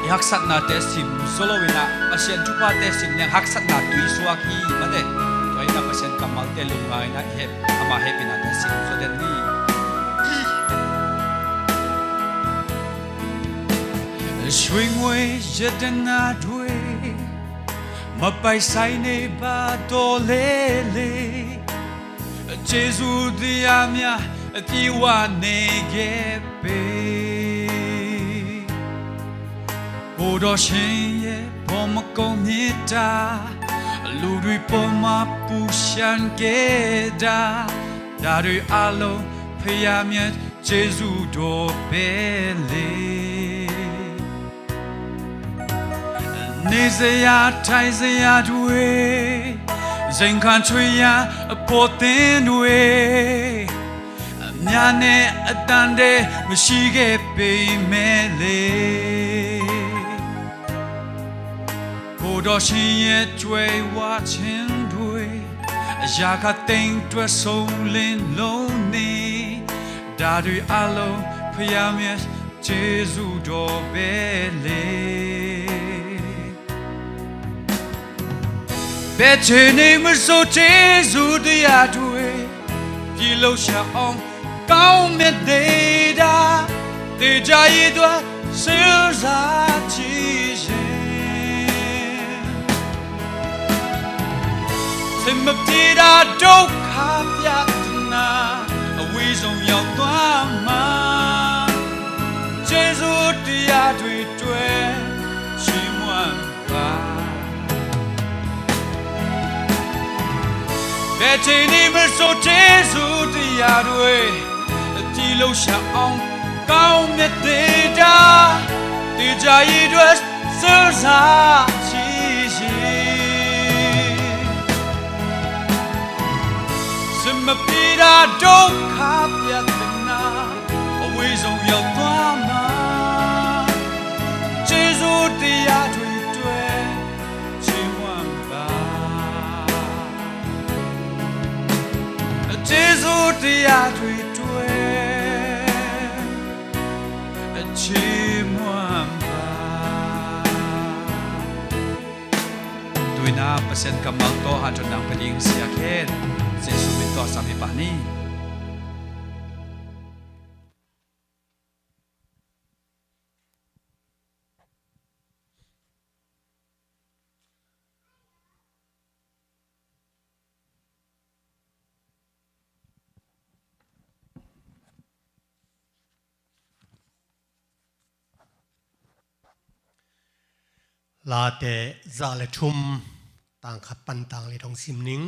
I haksatnate sim zo loin ah Pasian thuphate sim leng haksatna tui suak hi mate. Tua in ah Pasian kammalte lungngai in ah i heh, ama hehpihnate sim zo den ni. ရွှေငွေရတနာတွေ မပိုင်ဆိုင်နေပါတော့လေလေ ကျေးဇူးတရားများအပြည့်ဝနေခဲ့ပေ ကိုယ်တော်ရှင်ရဲ့ပေါ်မကုန်မြတ်တာ လူတွေပေါ်မှာပူရှံခဲ့တာ ဒါတွေအလုံးဖျားမြတ်ကျေးဇူးတော်ပဲလေ နေစရာထိုင်စရာတွေ စိန်ခံချွေရန်အပေါ်သင်တွေ အမြတ်နဲ့အတန်တဲ့မရှိခဲ့ပေမဲ့လေ ကိုယ်တော်ရှင်ရဲ့ကြွယ်ဝခြင်းတွေ အရာဂသိမ်းသွင်းလို့နေ ဒါတွေအလုံးဖျားမြတ်ကျေးဇူးတော်ပဲလေ ဘယ်ချိန်နေမဆိုကျေးဇူးတရားတွေ ပြည့်လို့ရှာအောင်ကောင်းမြတ်နေတာ သေချာရေးအတွက်စဉ်းစားကြည့်ရင် စိတ်မပြေတာဒုက္ခပြဿနာ အဝေးဆုံးရောက်သွားမှာ ကျေးဇူးတရားတွေတွေ့ချီးမွမ်းပါ ဘယ်ချိန်နေမဆိုကျေးဇူးတရားတွေ အပြည့်လို့ရှာအောင်ကောင်းမြတ်သေးတာ သေချာရေးအတွက်စဉ်းစားကြည့်ရင် စမပြေတာဒုက္ခပြဿနာ အဝေးဆုံးရောက်သွားမှာ ကျေးဇူးတရားတွေအတွက်ချီးမွမ်းပါ ကျေးဇူးတရားတွေအတွက်ချီးမွမ်းပါ Tu-in ah Pasian kammal tawh hanthotna pia ding sia khen Jesuh min tawh sam hi pah ni. Late za le thum, tang khat pan tang le thong sim ning.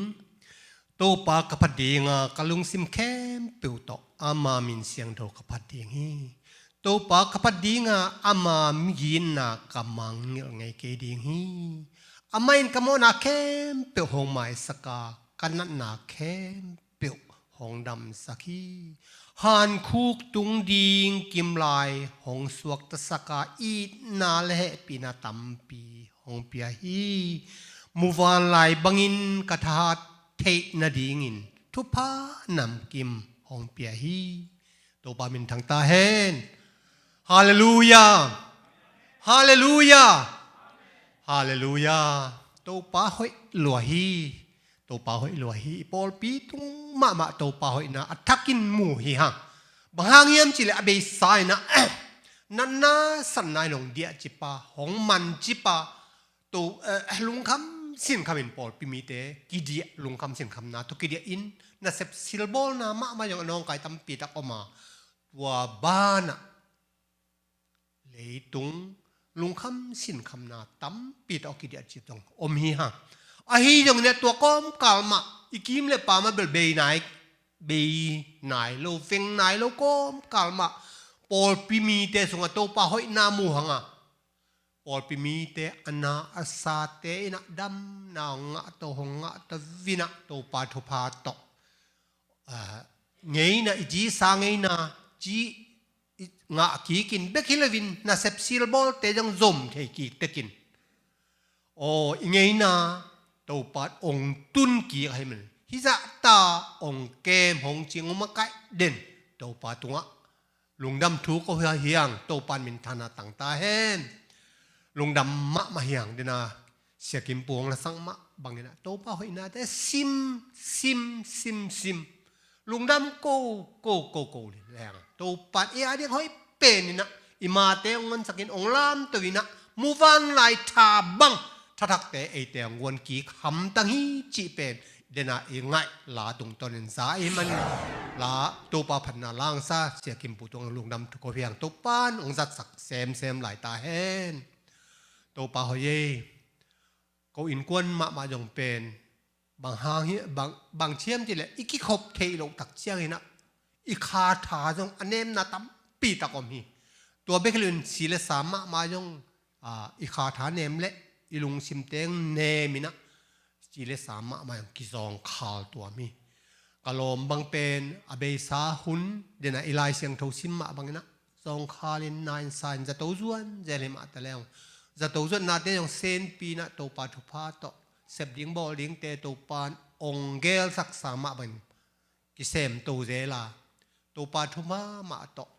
Topa ka phat dinga ka lungsim khempeuh tawh ama min siangtho ka phat ding hi. Topa ka phat dinga ama migitna ka mangngilh ngei kei ding hi. Amah in ka mawhna khempeuh hong maisaka ka natna khempeuh peuh hong damsak hi. Hankhuk tung ding kimlai hong suaktasaka itna le hehpihna tampi hong pia hi. Muvanlai bangin ka thahat theih nadingin thupha namkim hong pia hi. Topa minthang ta hen. Halleluia. Halleluia. Halleluia. Topa hoih lua hi. Topa hoih lua hi. I pawlpi tung mahmah Topa hoihna a thakin mu hi hang. Bang hang hiam cihleh a beisa in ah natna satna in hong diah cipa, hong man cipa, to, eh, lungkham sinkhamin pawlpi mite kidiah, lungkham sinkhamna tawh kidiah in, nasep silbawlna mahmah zong a nawngkai tampi tak om a, tua banah leitung lungkham sinkhamna tampi tak a kidiah cih zong om hi hang. Ahi zongin ah tua kawmkal mah i kim le pam ah bel bei nai, bei nai lo, veng nai lo kawmkal mah pawlpi mite sungah Topa hoihna mu hang a, pawlpi mite a na a sate in ah damna hong ngah tawh, hong ngah tawh in ah Topa thupha tawh, ah, ngeina, i cisa ngeina, ci i ngah kikin bek hi loin nasep silbawlte zong zom thei kik tekin, aw, i ngeina Topa in hong tun kik ahih man hizahta hong kem, hong cing, hong makaih den Topa tungah lungdam thu ko hi hang. Topa in minthangna tang ta hen. Lungdam mahmah hi hang. Dena Sia Kim Pu hong lasak mah bangin ah Topa hoihnate sim, sim, sim, sim, lungdam ko, ko, ko, ko le hang. Topa in ei a ding hoih pen in ah i mate hong honsakin, hong lamto in ah muvanlai tha bang thathakte eite hong guan kik hamtang hi cih pen dena i ngaih la tungtawnin za ahih manin la, Topa phatna la hong sa Sia Kim Pu tungah lungdam thu ko hi hang. Topa in hong zatsak semsem lai ta hen. Topa hoih ei. Ko innkuan mahmah zong pen bang hang hi, bang, bang hiam cihleh i kikhop theih loh tak ciangin ah i kha tha zong a nemna tampi tak om hi. Tua bek hi loin si le sa mahmah zong, ah, i kha tha nem leh i lungsim teng nem in ah si le sa mahmah zong kizawngkhal tuam hi. Ka lawm bang pen a beisa hun, dena i Lai Siangtho sim mah bangin ah zawngkhalin, na in sa in, zato zuan zel hi mah ta leng, zato zuannate zong senpi in ah Topa thupha tawh sep ding bawl dingte Topa in hong gelsaksa mah bangin kisemto zel a, Topa thupha mah tawh,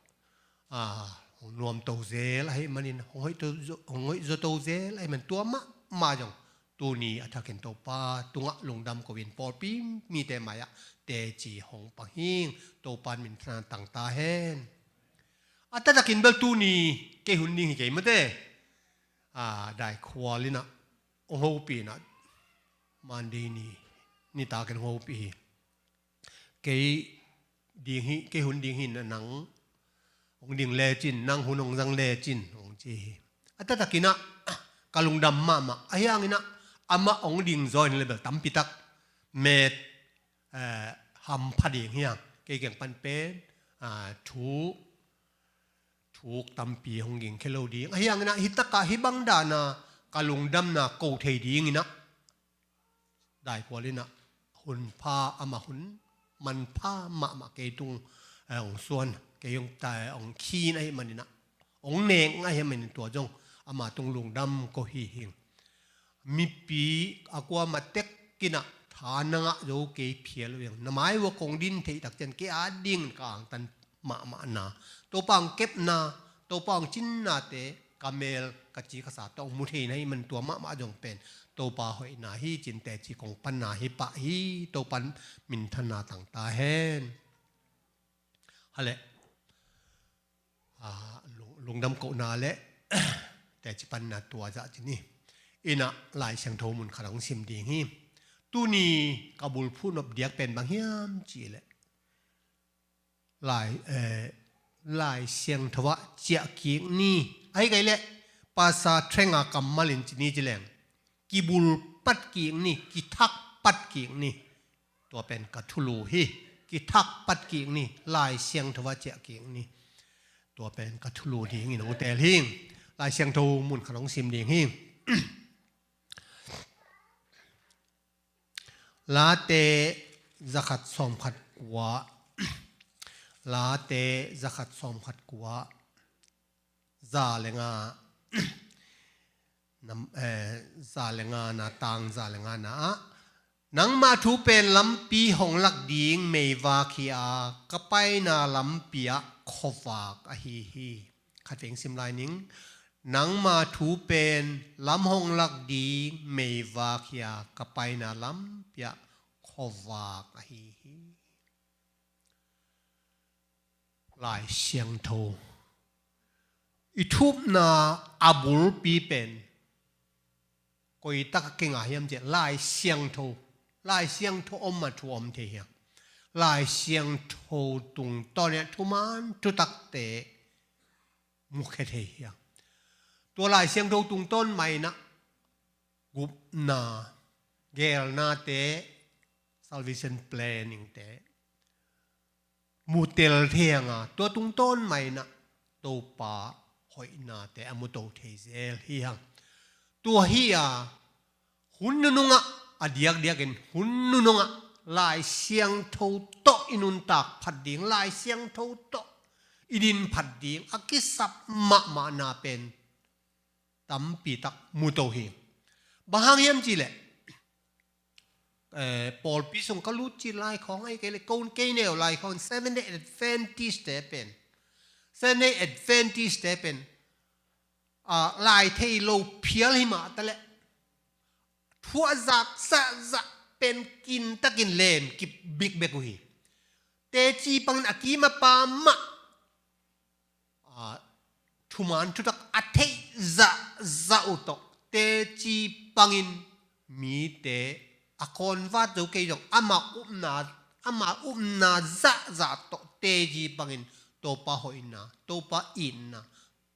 ah, hong nuamto zel ahih manin, hong hoihto, hong hoih zawto zel ahih man tua mahmah zong tuni a thakin Topa tungah lungdam ko-in pawlpi mite mai-ah teci hong pang hing. Topa in minthangna tang ta hen. A taktakin bel tuni kei hun ding hi kei mate. Ah, Daikhual in ah hong hopih in ah, Monday ni, nitakin hong hopih hi. Kei ding hi, kei hun ding hi in ah, nang hong ding lecin, nang hun hong zang lecin, hong ci hi. A taktakin ah ka lungdam mahmah. Ahi hangin ah amah hong ding zaw in le bel tampi tak met, eh, hampha ding hi hang. Kei kiang pan pen, ah, thu, thuk tampi hong gingkhia lo ding. Ahi hangin ah hi takah hih bang dana ka lungdamna ko thei dingin ah Daikhual in ah hun pha, amah hun manpha mahmah kei tung, eh, hong suan, kei hong ta, hong khin ahih manin ah, hong nek ahih manin tua zong ama tung lungdam ko hi hing. Mipi a kuamah tek in ah tha na ngah zo kei phial lo hi hang. Na mai uah kong din theih tak ciang kei a dingin ka angtan mahmahna, Topa hong kepna, Topa hong cinnate ka mel, ka ci ka sa tawh hong mu thei na hih man tua mahmah zong pen Topa hoihna hi cin teci kong panna hi pah hi. Topa in minthangna tang ta hen. Hale. Ah, lung-, lungdam kohna le teci panna tua zah cin hi. In ah Lai Siangtho mun khat hong sim ding hi. Tuni ka bulphuh nop diak pen bang hiam cihleh Lai, eh, Lai Siangtho ah ciah kik ni. Ahi kei leh Pastor Theng a kammal in ci ni ci leng, kibul pat kik ni, kithak pat kik ni. Tua pen ka thulu hi. Kithak pat kik ni, Lai Siangtho ah ciah kik ni. Tua pen ka thulu dingin hong teel hing. Lai Siangtho mun khat hong sim ding hing. Late zakhat sawmkhat kua. Late zakhat sawmkhat kua. Za le nga. Nam, eh, za le nga na, tang za le nga na ah Nangma thu pen lampi hong lak ding meivak hi a, ka paina lampi ah khuavak ahi hi. Khatvei sim lai ning. Nangma thu pen lam hong lak ding meivak hi a, ka paina lampi ah khuavak ahi hi. Lai Siangtho. I thupna a bulpi pen koi tak a kinga hiam cih leh Lai Siangtho. Lai Siangtho om a thu om thei hiam? Lai Siangtho tungtawn in thuman thutakte mukhia thei hiam? Tua Lai Siangtho tungtawn mah in ah gupna, geelnate, salvation planning te mutel thei hang a, tua tungtawn mah in ah Topa hoihnate a muto thei zel hi hang. Tua hi a, hun nunung ah, a diakdiakin hun nunung ah Lai Siangtho tawh i nuntak phat ding, Lai Siangtho tawh i din phat ding a kisap mahmahna pen tampi tak muto hi. Bang hang hiam cih leh, eh, pawlpi sung ka lut cil lai khawng, ahih kei leh ko kei neu lai khawng, Seventh Day Adventist te pen, Seventh Day Adventist te pen, ah, lai thei lo phial hi mah ta leh, thu a zak zahzah pen kintakin lem kip bikbek uh hi. Teci pangin a kim a pam mah, ah, thuman thutak a theih zahzah uh tawh teci pangin mite a convert zo kei zong ama upna, ama upna zahzah tawh teci pangin Topa hoihna, Topa itna,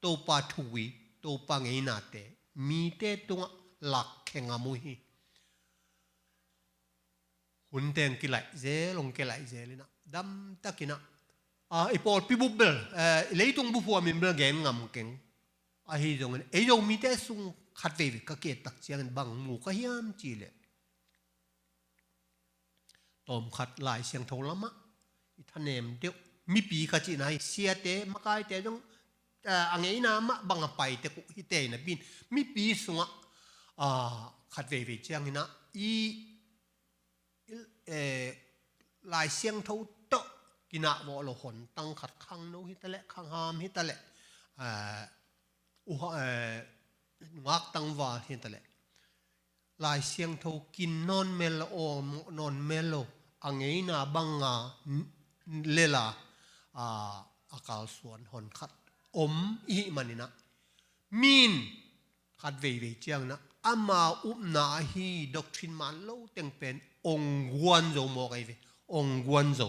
Topa thugui, Topa ngeinate mite tungah lakkhe ngam uh hi. Hun teng kilaih zel, hong kilaih zel in ah, damtakin ah, ah, i pawlpi bup bel, eh, i leitung bup huamin bel gen ngam keng. Ahi zongin ei Zomite sung khat veivei ka ki-et tak ciangin bang mu ka hiam cih leh, tawmkhat Lai Siangtho lamah i thanem deuh, mipi ka cihna hi, siate, makaite zong, eh, a ngeina mah bang a pai tek uh hi tei napi-in, mipi sungah, ah, khat veivei ciangin ah i eh, Lai Siangtho tawh kinah vawh lo hon tang khat, khangno hi ta leh, khangham hi ta leh, eh, uha, eh, nungak tangval hi ta leh, Lai Siangtho kin nawn mel lo, awlmawh nawn mel lo, a ngeina banga n-, lela, a, a kalsuan hon khat om i hih manin ah, min khat veivei ciangin ah ama upna ahi doctrine man lo teng pen ong guan zo mawk ahi ve. Ong guan zo.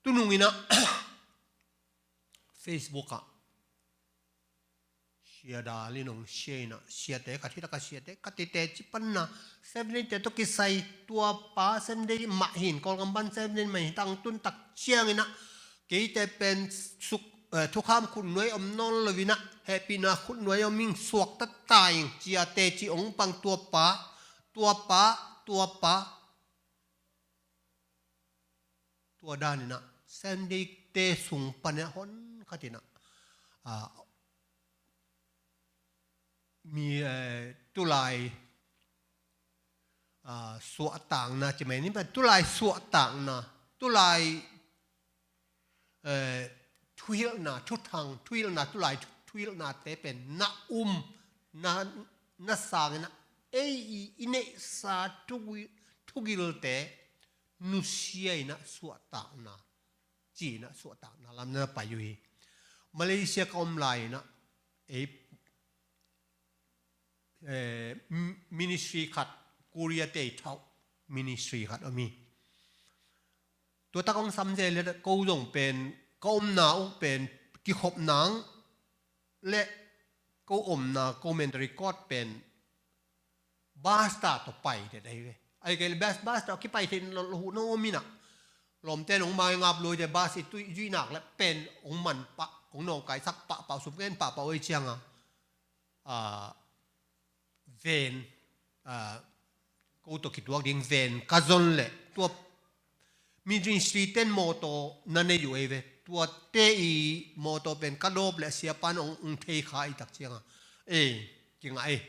Tunung in ah Facebook ah Sia Dal in ong share in ah, siate khat hi tak a, siate khat hi, teci panna Seventh Day te tawh kisai, tua pa Seventh Day mah hi in, Kawlgam pan Seventh Day mah hi, tangtun tak ciangin ah keite pen suk, eh, thukham khutnuai om nawn lo in ah, hehpihna khutnuai om ing, suakta ta ing, ci-a teci ong pang, tua pa, tua pa, tua pa. Tua dan in ah Seventh Day te sung pan in ah hon khat in ah, ah, mi, eh, tulai, ah, suahtakna ci mai ni, tulai suahtakna, tulai, eh, thuhilhna, thuthang, thuhilhna, tulai thu-, thuhilhnate pen na um, na, na sang in ah ei i, i neihsa thugui-, thugilte nusia in ah suahtakna, ci in ah suahtakna lam na pai uh hi. Malaysia ka om lai in ah ei, eh, m-, ministry khat, Korea te i thauh ministry khat om hi. Tua tak hong sam zel leh ko zong pen, ka omna uh pen kikhop nang leh ko omna, ko mentoring court pen bus ta tawh pai det ahi ve. Ahih kei leh bus, bus ta kipai thei lo, lo, lo om in ah, lawmte nong mai ngap lo te bus i tui, i zuih nak leh pen hong man pah, hong nawngkaisak pahpah, sum ngen pahpah uh ei ciang a, ah, van, ah, ko tawh kituak ding van ka zon leh tua ministry ten mawtaw na nei uh ei ve. Tuate i mawtaw pen ka dawp leh siapa in hong, hong thei kha i tak ciang a, eh, kingah ei.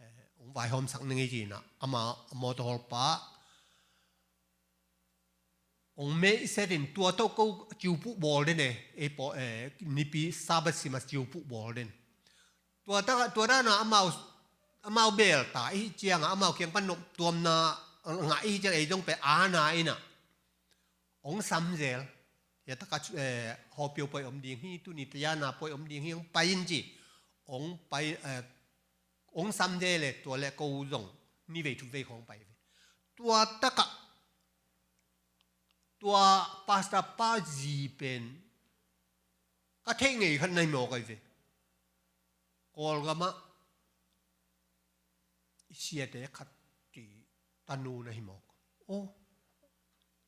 Eh, hong vaihawmsak ning ei ci-in ah, ama mawtaw hawlpa hong meh i setin tua tawh ko ciupuh bawl den e, ei pawl, eh, nipi Sabbath sim a ciupuh bawl den. Tua tak, tua dan a amau, amau beel ta i hih ciang a, amau kiang pan noptuamna ngah i hih ciang ei zong pen aana in ah hong sam zel. Hia tak a, eh, hawpio pawi om ding hi, tuni tayana pawi om ding hi, hong pai in ci. Hong pai, eh, hong sam zel le, tua le ko zong ni vei thum vei khawng pai ve. Tua tak a, tua pastor pa zi pen ka theih ngei khat na hi mawk ahi ve. Kawlgam ah i siate khat ci, tanu na hi mawk. Aw,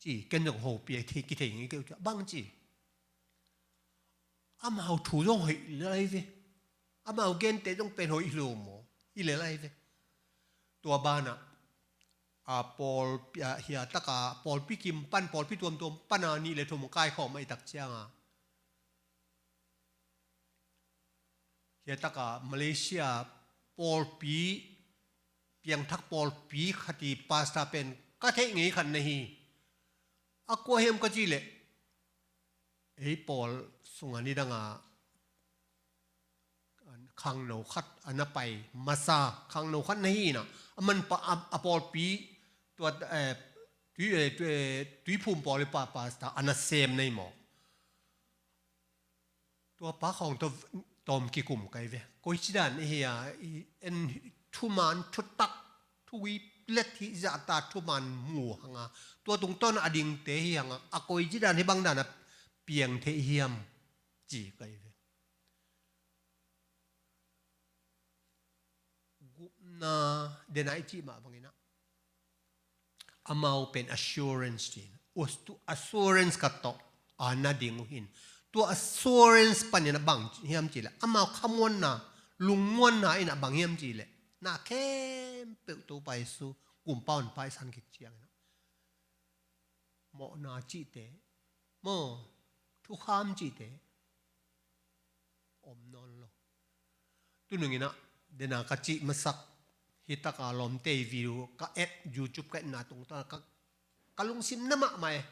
ci, ken zong hopih a, kithei ngei kei uh ci, bang ci. Amau thu zong hoih lel ahi ve. Amau gente zong pen hoih lo maw, hi lel ahi ve. Tua ban ah, a, pawlpi, a, hia tak a pawlpi kim pan, pawlpi tuamtuam pan a nih le thum kaikhawm ahih tak ciang a, hia tak a Malaysia pawlpi, piangthak pawlpi khat i pastor pen ka theih ngei khat na hi. A kua hiam ka cih leh, ei pawl sung a nidang a khangno khat a na pai masa khangno khat na hi in ah, a manpa a, a pawlpi tua, eh, tui, eh, tui, eh, tuiphum pawl i pa pastor a na sem na hi mawk. Tua pa khawng tawh tawm kikum kei ve. Koici dan i hi a, i en thuman thutak, thugui let hi zahta thuman mu hang a, tua tungtawn a dingte hi hang a, a koici dan hi bang dan a piang thei hiam ci kei ve. Gupna, den a i cih mah bangin ah, amau pen assurance ci-in, us tu assurance khat tawh a na ding uh hi in, tua assurance panin ah bang hiam cih leh, amau khamuanna, lungmuanna in ah bang hiam cih leh, na khempeuh Topa Jesu kumpa honpa i san khit ciangin ah, mawhna cihte maw, thukham cihte om nawn lo. Tunung in ah, den a ka cih masak, hih tak a lawmte i video ka et, YouTube ka etna tungtawn a ka, ka lungsim na mahmah e.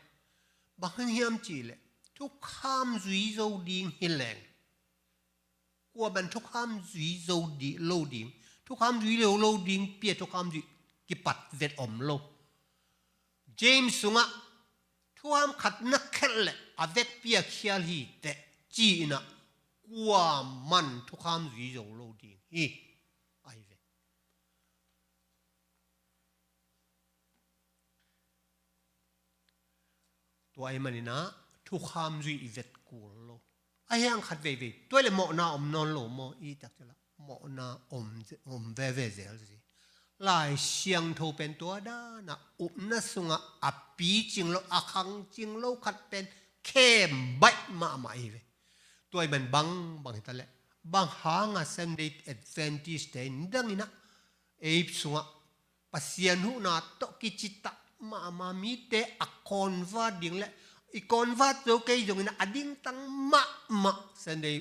Bang hang hiam cih leh, thukham zui zo ding hi leng, kuaman thukham zui zo di, lo ding, thukham zui lo, lo ding pi a thukham zui kipat vet om lo. James sungah thukham khat na khelh leh a vekpi a khial hi teh ci-in ah, kuaman thukham zui zo lo ding hi, ahi ve. Tua ahih manin ah thukham zui i vet kul lo. Ahi hang khat veivei, tua leh mawhna om nawn lo maw, i tak cih leh mawhna om, om veve zel si. Lai Siangtho pen tua dan a upna sungah a picing lo, a khangcing lo khat pen khem baih mahmah hi ve. Tua ahih man bang, bang hi ta leh, bang hang a Seventh Day Adventist te in dang in ah, ei sungah Pasian huhna tawh kicitak mahmah mite a convert ding leh, i convert zo kei zongin a dingtang mahmah Sunday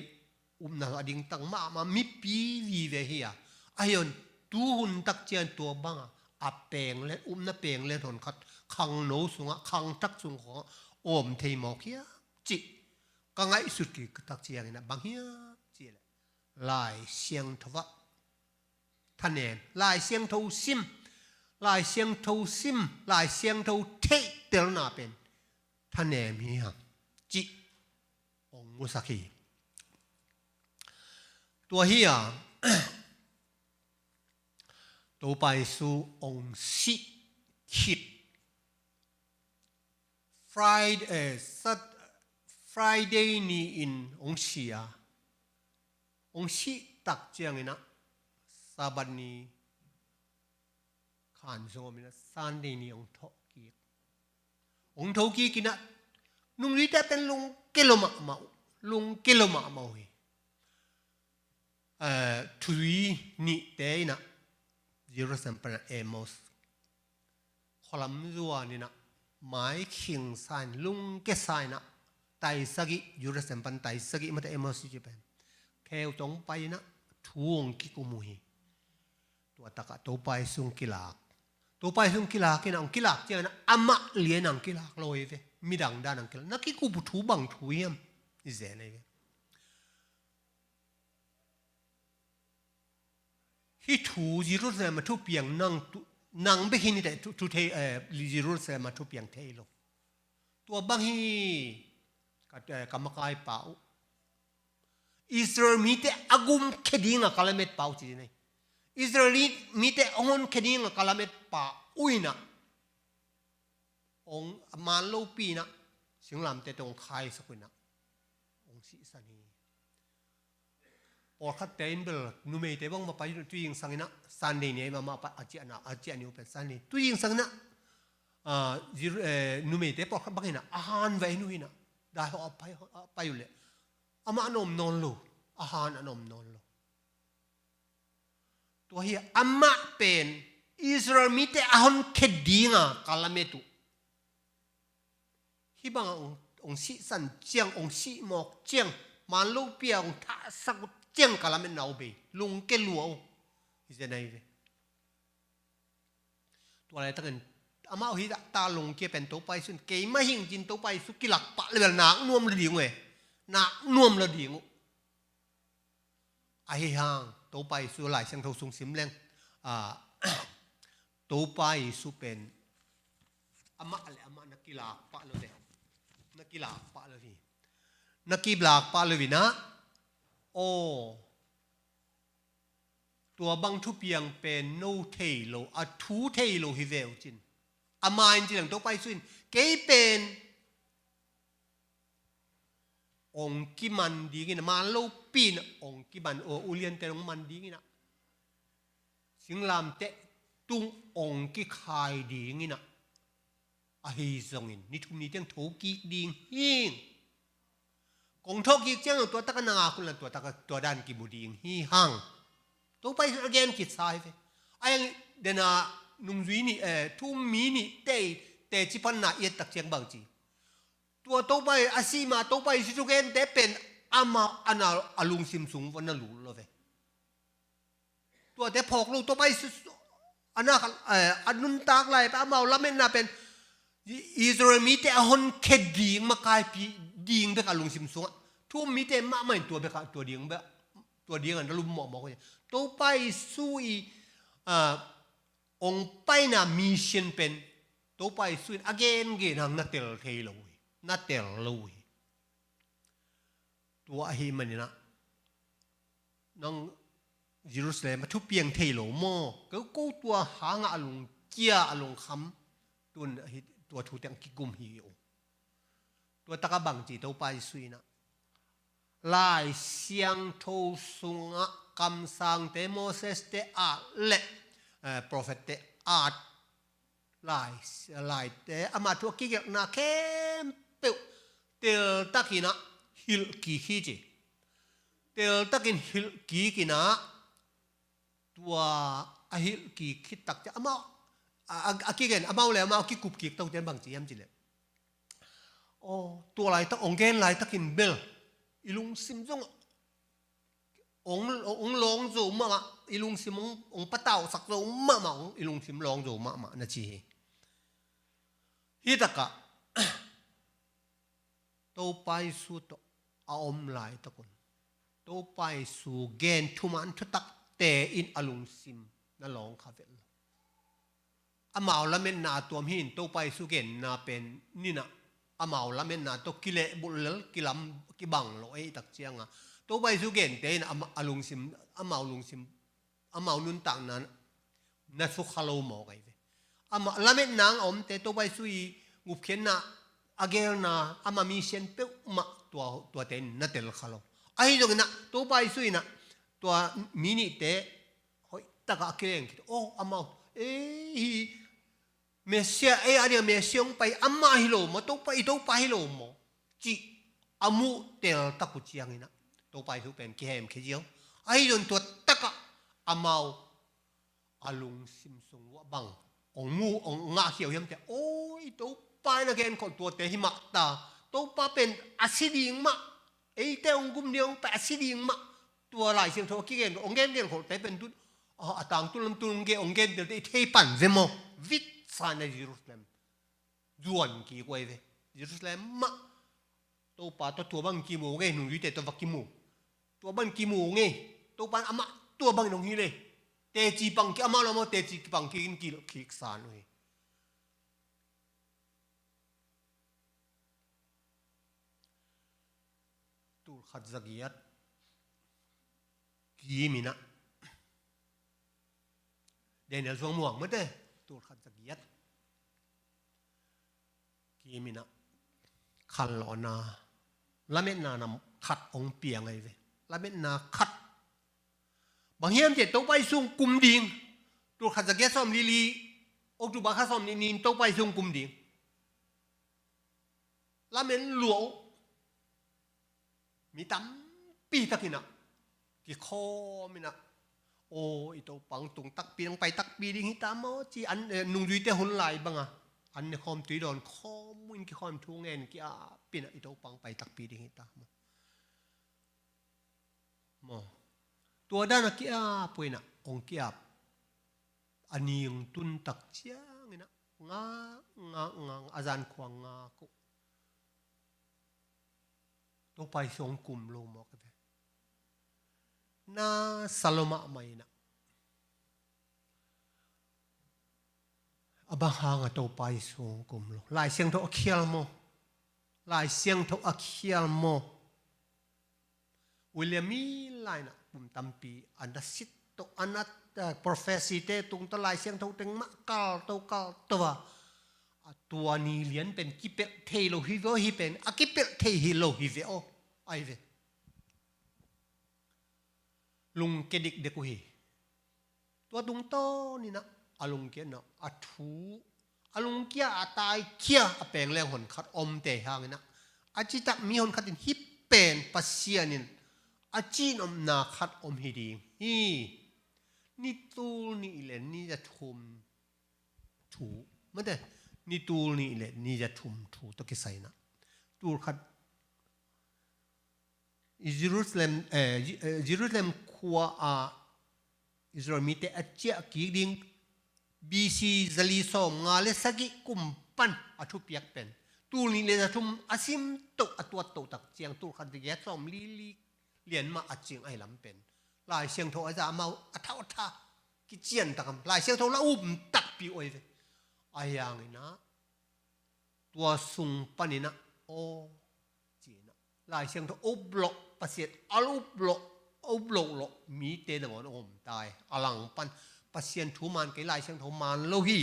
upna a dingtang mahmah mipi vive hi a. Ahi zongin tuhun tak ciang tua bang a, a peng le, upna peng le hon khat khangno sungah, khangthak sung khawngah om thei mawk hiam cih ka ngaihsut kik tak ciangin a bang hiam cih leh, Lai Siangtho ah thanem, Lai Siangtho sim, Lai Siangtho sim, Lai Siangtho theihtelna pen thanem hi hang cih hong musak hi. Tua hi a, Topa Jesu hong sih khit Friday, eh, Sat-, Friday ni-in hong si a, hong sih tak ciangin ah, Sabbath ni khan zong om in ah, Sunday ni hong thawh kik. Hong thawh kik in ah, nungzuite pen lungkia lo mahmah uh, lungkia lo mahmah uh hi. Eh, thuzui nihte in ah, Jerusalem pan ah Emmaus khualam zuan in ah, maikhing sa in, lungkia sa in ah, tai sagih, Jerusalem pan tai sagih mate Emmaus i cih pen, kheu tawh hong pai in ah, thu hong kikum uh hi. Tua takah Topa Jesu hong kilak. Topa Jesu hong kilak in ah, hong kilak ciangin ah amah lian ah hong kilak lo hi ve. Midang dan ah hong kilak. Na kikup uh thu bang thu hiam? I zen ahi ve. Hih thu Jerusalem ah thupiang nang tu, nang bek hi ni teh thu, thu thei, eh, Jerusalem ah thupiang thei lo. Tua bang hi ka, eh, ka makai pa uh. Israel mite a gumkhia dinga ka lamet pa uh ci nei. Israel mite a honkhia dinga ka lamet pa uh in ah. Hong man lopi in ah. Singlamteh tawh hong khaisak uh in ah. Hong sihsan hi. Pawlkhatte in bel numeite bangmah pai uh, tu zingsang in ah Sunday ni ahi mahmah pa, a ciahna, a ciah ni uh pen Sunday. Tu zingsang in ah, ah, Jeru-, eh, numeite pawlkhat bang in ah, a han va en uh in ah. Daihawh a pai, a pai uh leh. Amah a na om nawn lo, a han a na om nawn lo. Tua hi a, amah pen Israel mite a honkhia dinga ka lamet uh. Hih bangah hong, hong sihsan ciang, hong sihmawk ciang, man lopi a hong thahsak uh ciang ka lametna uh bei, lungkia lua uh. Hi zen ahi ve. Tua laitakin amau hih ta lungkia pen Topa Jesu in keimah hing cin Topa Jesu kilak pah leh bel nak nuam lo ding uh e. Nak nuam lo ding uh. Ahi hang, Topa Jesu Lai Siangtho sung sim leng, ah, Topa Jesu pen amah le amah na kilak pah lo ve. Na kilak pah lo hi. Na kilak pah lo hi na. Aw. Tua bang thupiang pen no thei lo, a thu thei lo hi ve uh cin. Amah in ci leng Topa Jesu in, kei pen hong kiman dingin ah, man lopi in ah hong kiman, aw, uliante hong man dingin ah, singlamteh tung hong kikhai dingin ah, ahi zongin ni thum ni teng thokik ding hi. Kong thokik ciang tua taka na ngak un la tua taka tua dan kimu ding hi hang. Topa Jesu a gen khitsa hi ve. A hi dena nungzui nih, eh, thu-um mi nih tei, teci panna i et tak ciang bang ci. Tua Topa a sih ma Topa Jesu thugente pen amah a na a lungsim sung va na lut lo ve. Tuate phawk lo Topa Jesu a na, eh, a nuntak lai pen amau lametna pen Israel mite a honkhia ding makaipi ding bek a lungsim sungah. Thu-um mite mahmah in tua bek a tua ding bek, tua ding a na lum mawkmawk hi. Topa Jesu i, ah, hong paina mission pen Topa Jesu in a gengen hang na tel thei lo uh hi. Na tel lo uh hi. Tua ahih manin ah nang Jerusalem a thupiang thei lo maw? Ko, ko tua hangah a lungkia a lungkham tun ahi, tua thu teng kikum hi uh. Tua taka bang ci Topa Jesu in ah, Lai Siangtho sungah kamsangte, Moses te at le, eh, prophet te at lai, laite ama thu a kigelhna khempeuh teltakin ah hilh kik hi ci. Teltakin hilh kik in ah tua a hilh kik khit tak ciang amau a, a, a kigen amau le amau a kikup kik to ten bang ci hiam ci leh. Aw, tua laitak, hong gen laitakin bel i lungsim zong hong, hong lawng zo mahmah, i lungsim hong, hong patauhsak zo mahmah, hong i lungsim lawng zo mahmah na ci hi. Hih takah Topa Jesu tawh a om laitak un Topa Jesu gen thuman thutakte in a lungsim na lawng kha vet lo. Amau lametna a tuam hi in Topa Jesu genna pen ni in ah amau lametna tawh kilehbulh lel, kilam, kibang lo ei tak cianga Topa Jesu gente in ama, a lungsim, amau lungsim, amau nuntakna na sukha lo mawk ahi ve. Amah lametna a omte Topa Jesu i gupkhiatna a gelna ama mission peuhmah tua, tuate in na tel kha lo. Ahi zongin ah Topa Jesu in ah tua mi nihte hoih takah a kileng khit, aw, amau, ei hi Messiah, ei a ding Messiah hong pai amah hi lo maw, Topa, i Topa hi lo maw cih a muh teltak uh ciangin ah Topa Jesu pen kihemkhia ziau. Ahi zongin tua takah amau a lungsim sung uah bang hong mu, hong ngahkhia uh hiam cih leh, aw, i Topa in a genkholh tuate hi mah ta. Topa pen a si ding mah, eite hong gum ding hong pai a si ding mah. Tua Lai Siangtho a kigen, hong gengenkholhte pen tun A, a tangthu lamthu hong gen, hong gen telte i thei pan ve maw? Vitsana Jerusalem zuan kik uh ahi ve. Jerusalem mah Topa tawh tua bang kimu ngei, nungzuite tawh va kimu. Tua bang kimu ngei. Topa in amah tua bangin hong hilh e. Teci pang kik, amah lo maw, teci pang kik in kilh kik san uh hi. Tul khat za giat kim in ah, Daniel suang muang mate, tul khat za giat kim in ah, khanlawhna, lametna nam khat hong piang ahi ve. Lametna khat. Bang hiam cih leh Topa Jesu hong kum ding. Tul khat za giat sawmli li, October kha sawmnih ni-in Topa Jesu hong kum ding. Lamen lua uh. Mi tampi tak in ah kikhawm in ah, aw, i Topa hong tung takpi, hong pai takpi ding hi ta maw, ci an, eh, nungzuite hun lai bang a an ne khawm, tui dawn khawm uh in kikhawm, thu ngen ki-ap in ah, i Topa hong pai takpi ding hi ta maw. Maw. Tua dan a ki-ap uh in ah, hong ki-ap. A ni hong tun tak ciangin ah, ngak, ngak, ngak, a zan khua ngak uh. Topa Jesu hong kum lo mawk hi ve. Na sa lua mahmah in ah, a bang hang a Topa Jesu hong kum lo? Lai Siangtho a khial maw? Lai Siangtho a khial maw? William Miller in ah pum tampi a na sit to, a na, eh, prophecy te tung to, Lai Siangtho teng mah kalto, kalto a, a tua ni lian pen kipelh thei lo hi ve aw, hih pen a kipelh thei hi lo hi ve aw. Ahi ve. Lungkia dikdek uh hi. Tua tungtawn in ah, a lungkia in ah, a thu, a lungkia, a taikhia, a pengleng honkhat omte hang in ah, a citak mi honkhat in hih pen Pasian in a cihnopna khat om hi ding hi. Ni tul nih le ni za thum thu, mate, ni tul nih le ni za thum thu tawh kisai in ah, tul khat i Jerusalem, eh, Ji-, eh, Jerusalem khua-ah Israel mite a ciah kik ding B C zali sawmnga le sagih kum pan a thupiak pen, tul nih le za thum a sim toh, a tuat toh tak ciang, tul khat za giat sawmli li lian mah a cing ahi lam pen, Lai Siangtho a za amau a thau a tha kician tak a, Lai Siangtho la um takpi uh ahi ve. Ahi hang in ah, tua sung pan in ah, aw, ci in ah, Lai Siangtho a up lawh, Pasian a up lawh, a up loh lawh mite nangawn a om ta hi. A langpan Pasian thu man kei, Lai Siangtho man lo hi.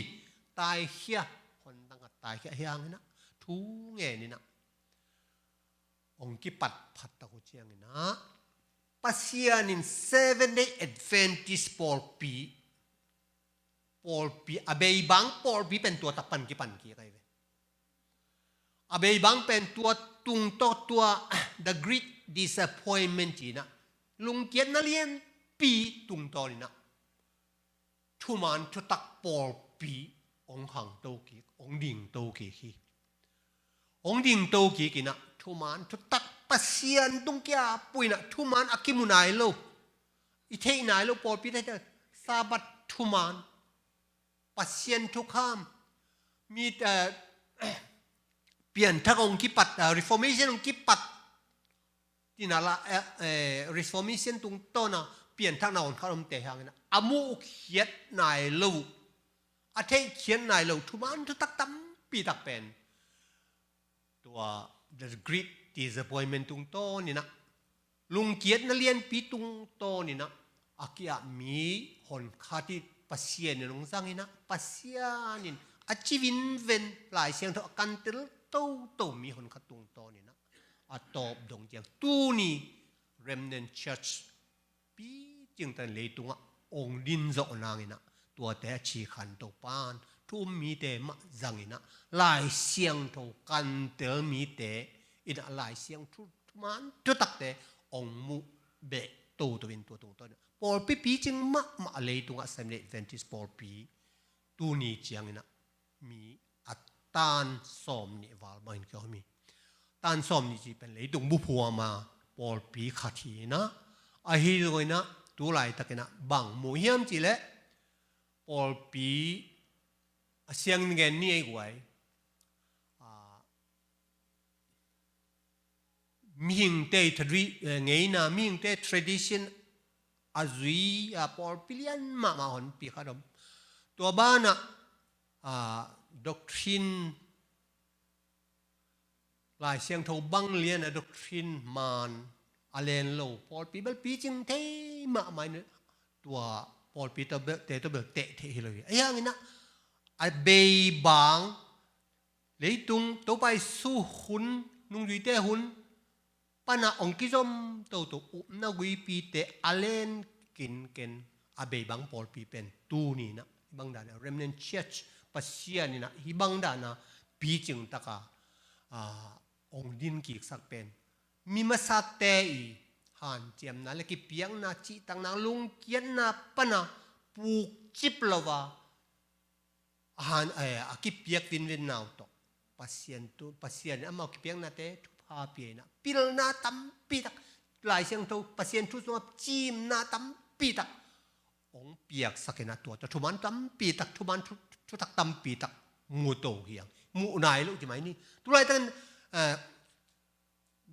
Taikhia, hon dang a taikhia hi hang in ah, thu ngen in ah, hong kipat phat tak uh ciangin ah, Pasian in Seventh Day Adventist pawlpi, pawlpi, a beibang pawlpi pen tua tak pan kipan kik ahi ve. A beibang pen tua tungtawn, tua, the great disappointment ci in ah, lungkiatna lianpi tungtawn in ah, thuman thutak pawlpi hong khangto kik, hong dingto kik hi. Hong dingto kik in ah, thuman thutak, Pasian tung kiap uh in ah, thuman a kimu nai lo, i theih nai lo pawlpi, theih, Sabbath thuman, Pasian thukham, mi, eh, pianthak hong kipat, eh, Reformation hong kipat, tina la, eh, eh, Reformation tungtawn a pianthakna honkhat omte hang in ah, a muh khiat nai lo, a theih khiat nai lo thuman thutak tampi tak pen, tua the great disappointment tungtawn in ah, lungkiatna lianpi tungtawn in ah, a ki-ap mi honkhat hi. Pasian in hong zang in ah, Pasian in a ci vinven, Lai Siangtho a kantel toto mi honkhat tungtawn in ah, a tawp dong ciang tuni remnant church picing tan leitungah hong din zawh nang in ah, tuate a ci khan Topa'n thu um mite mah zang in ah, Lai Siangtho kantel mite in ah, Lai Siangtho thuman thutakte hong muh beh toto in, tua tungtawn in ah, pawlpi picing mahmah a leitungah Seventh Day Adventist pawlpi tuni ciang in ah, mi a tan sawmnih val bangin kiom hi. Tan sawmnih cih pen leitung buphuam a pawlpi khat hi in ah, ahi zongin ah, tu laitakin ah bang mu hiam cih leh pawlpi a siangin gen ni ei guai. Mihingte i thadui, eh, ngeina, mihingte tradition a zui a pawlpi lian mahmah honpi khat om. Tua banah, ah, doctrine, Lai Siangtho bang lian a doctrine man a len lo pawlpi bel picing thei mahmah in tua pawlpi te bel, te tawh bel teh thei hi lo hi. Ahi hangin ah a bei bang leitung Topa Jesu hun, nungzuite hun pana hong kizom toto upna guipite a len kinken a bei bang pawlpi pen tuni in ah hih bang dan a remnant church Pasian in ah hih bang dan a picing taka, ah, hong din kiksak pen mi masate i hanciamna le kipiakna, cihtakna, lungkiatna pana pukcip lo a, a han, eh, a kipiak vinvinna uh tawh Pasian tu, Pasian in amau kipiaknate thupha pia in ah pilna tampi tak, Lai Siangtho Pasian thu sungah cimna tampi tak hong piaksak in ah tua tawh thuman tampi tak, thuman thu, thutak tampi tak mu to hi hang. Muh nai lo ci mai ni. Tulaitakin, eh,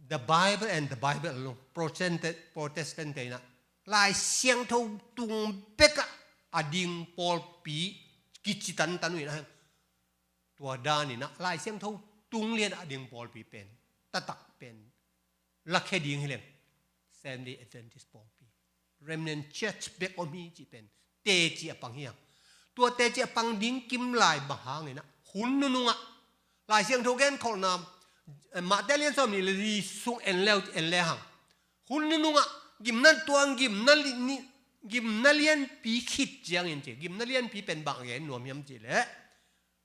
The Bible and the Bible alone. Protestant, Protestant te in ah Lai Siangtho tung bekah a ding pawlpi kici tantan uh in ah, tua dan in ah Lai Siangtho tung lian a ding pawlpi pen, taktak pen lakhia ding hi leng Seventh Day Adventist pawlpi, remnant church bek om hi cih pen teci a pang hi hang. Tua teci a pang ding kim lai bang hangin ah hun nunungah Lai Siangtho genkholhna, eh, Matthai lian sawm nih le li sung en le, en le hang. Hun nunungah gimna, tua gimna li, ni, gimna lianpi khit ciangin ci, gimna lianpi pen bang a gen nuam hiam cih leh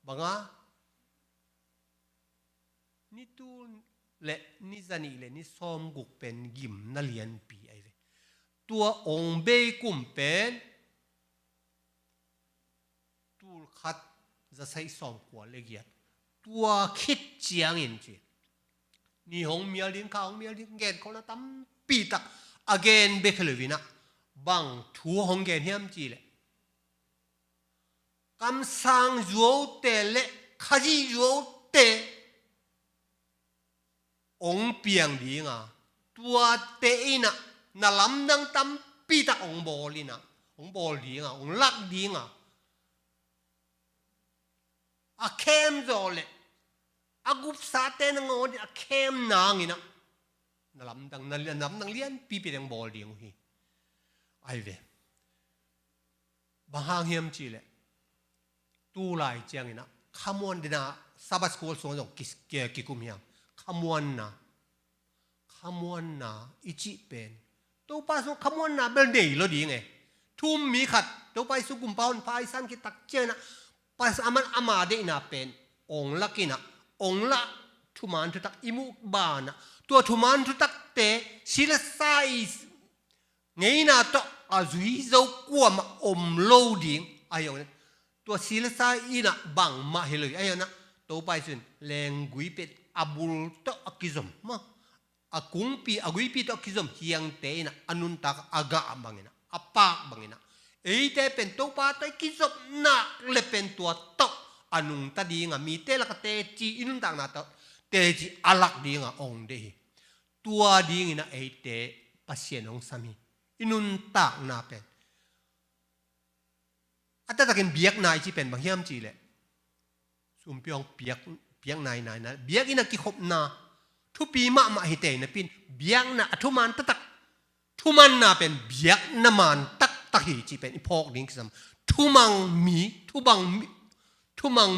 bang a, ni tul le ni zanih le ni sawmguk pen gimna lianpi ahi ve. Tua hong bei kum pen tul khat za sagih sawmkua le giat. Tua khit ciangin ci, ni hong mial ding, kha hong mial ding, genkholhna tampi tak a gen bek hi lo in ah bang thu hong gen hiam cih leh kamsang zuaute le Khazih zuaute hong piang ding a, tuate in ah na lamdang tampi tak hong bawl in ah, hong bawl ding a, hong lak ding a, a khem zaw le a gupsate nangawn in a khem nangin ah na lamdang, na, na lamdang lianpipi ding bawl ding uh hi. Ahi ve. Bang hang hiam cih leh tu lai ciangin ah khamuan ding a, Sabbath school sungah zong ki, ki, kikum hi hang. Khamuanna, khamuanna i cih pen Topa sung khamuanna bel nei lo ding e. Thu-um mi khat Topa Jesu Kumpa honpa i san khit tak ciangin ah Pasian, aman ama deihna pen hong lak in ah, hong lah thuman thutak i muh banah, tua thuman thutakte si le sa i ngeina tawh a zui zo kuamah om lo ding. Ahi hangin tua si le sa in ah bangmah hi lo hi. Ahi hangin ah Topa Jesu in lenggui pen a bul tawh a kizom maw, a kungpi, a guipi tawh a kizom hiangte in ah a nuntak a gah bangin ah, a pak bangin ah, eite pen Topa tawh i kizop nak le pen tua tawh a nungta ding a, mite lak a teci, i nuntakna tawh teci a lak ding a hong deih hi. Tua dingin ah eite Pasian hong sam hi. I nuntakna pen a taktakin biakna i cih pen bang hiam cih leh sumpi hong piak, piakna i na, biakinn a kikhopna thupi mahmah hi tei napi in biakna a thuman taktak, thumanna pen biakna man taktak hi cih pen i phawk ding kisam. Thumang mi, thumang mi, thumang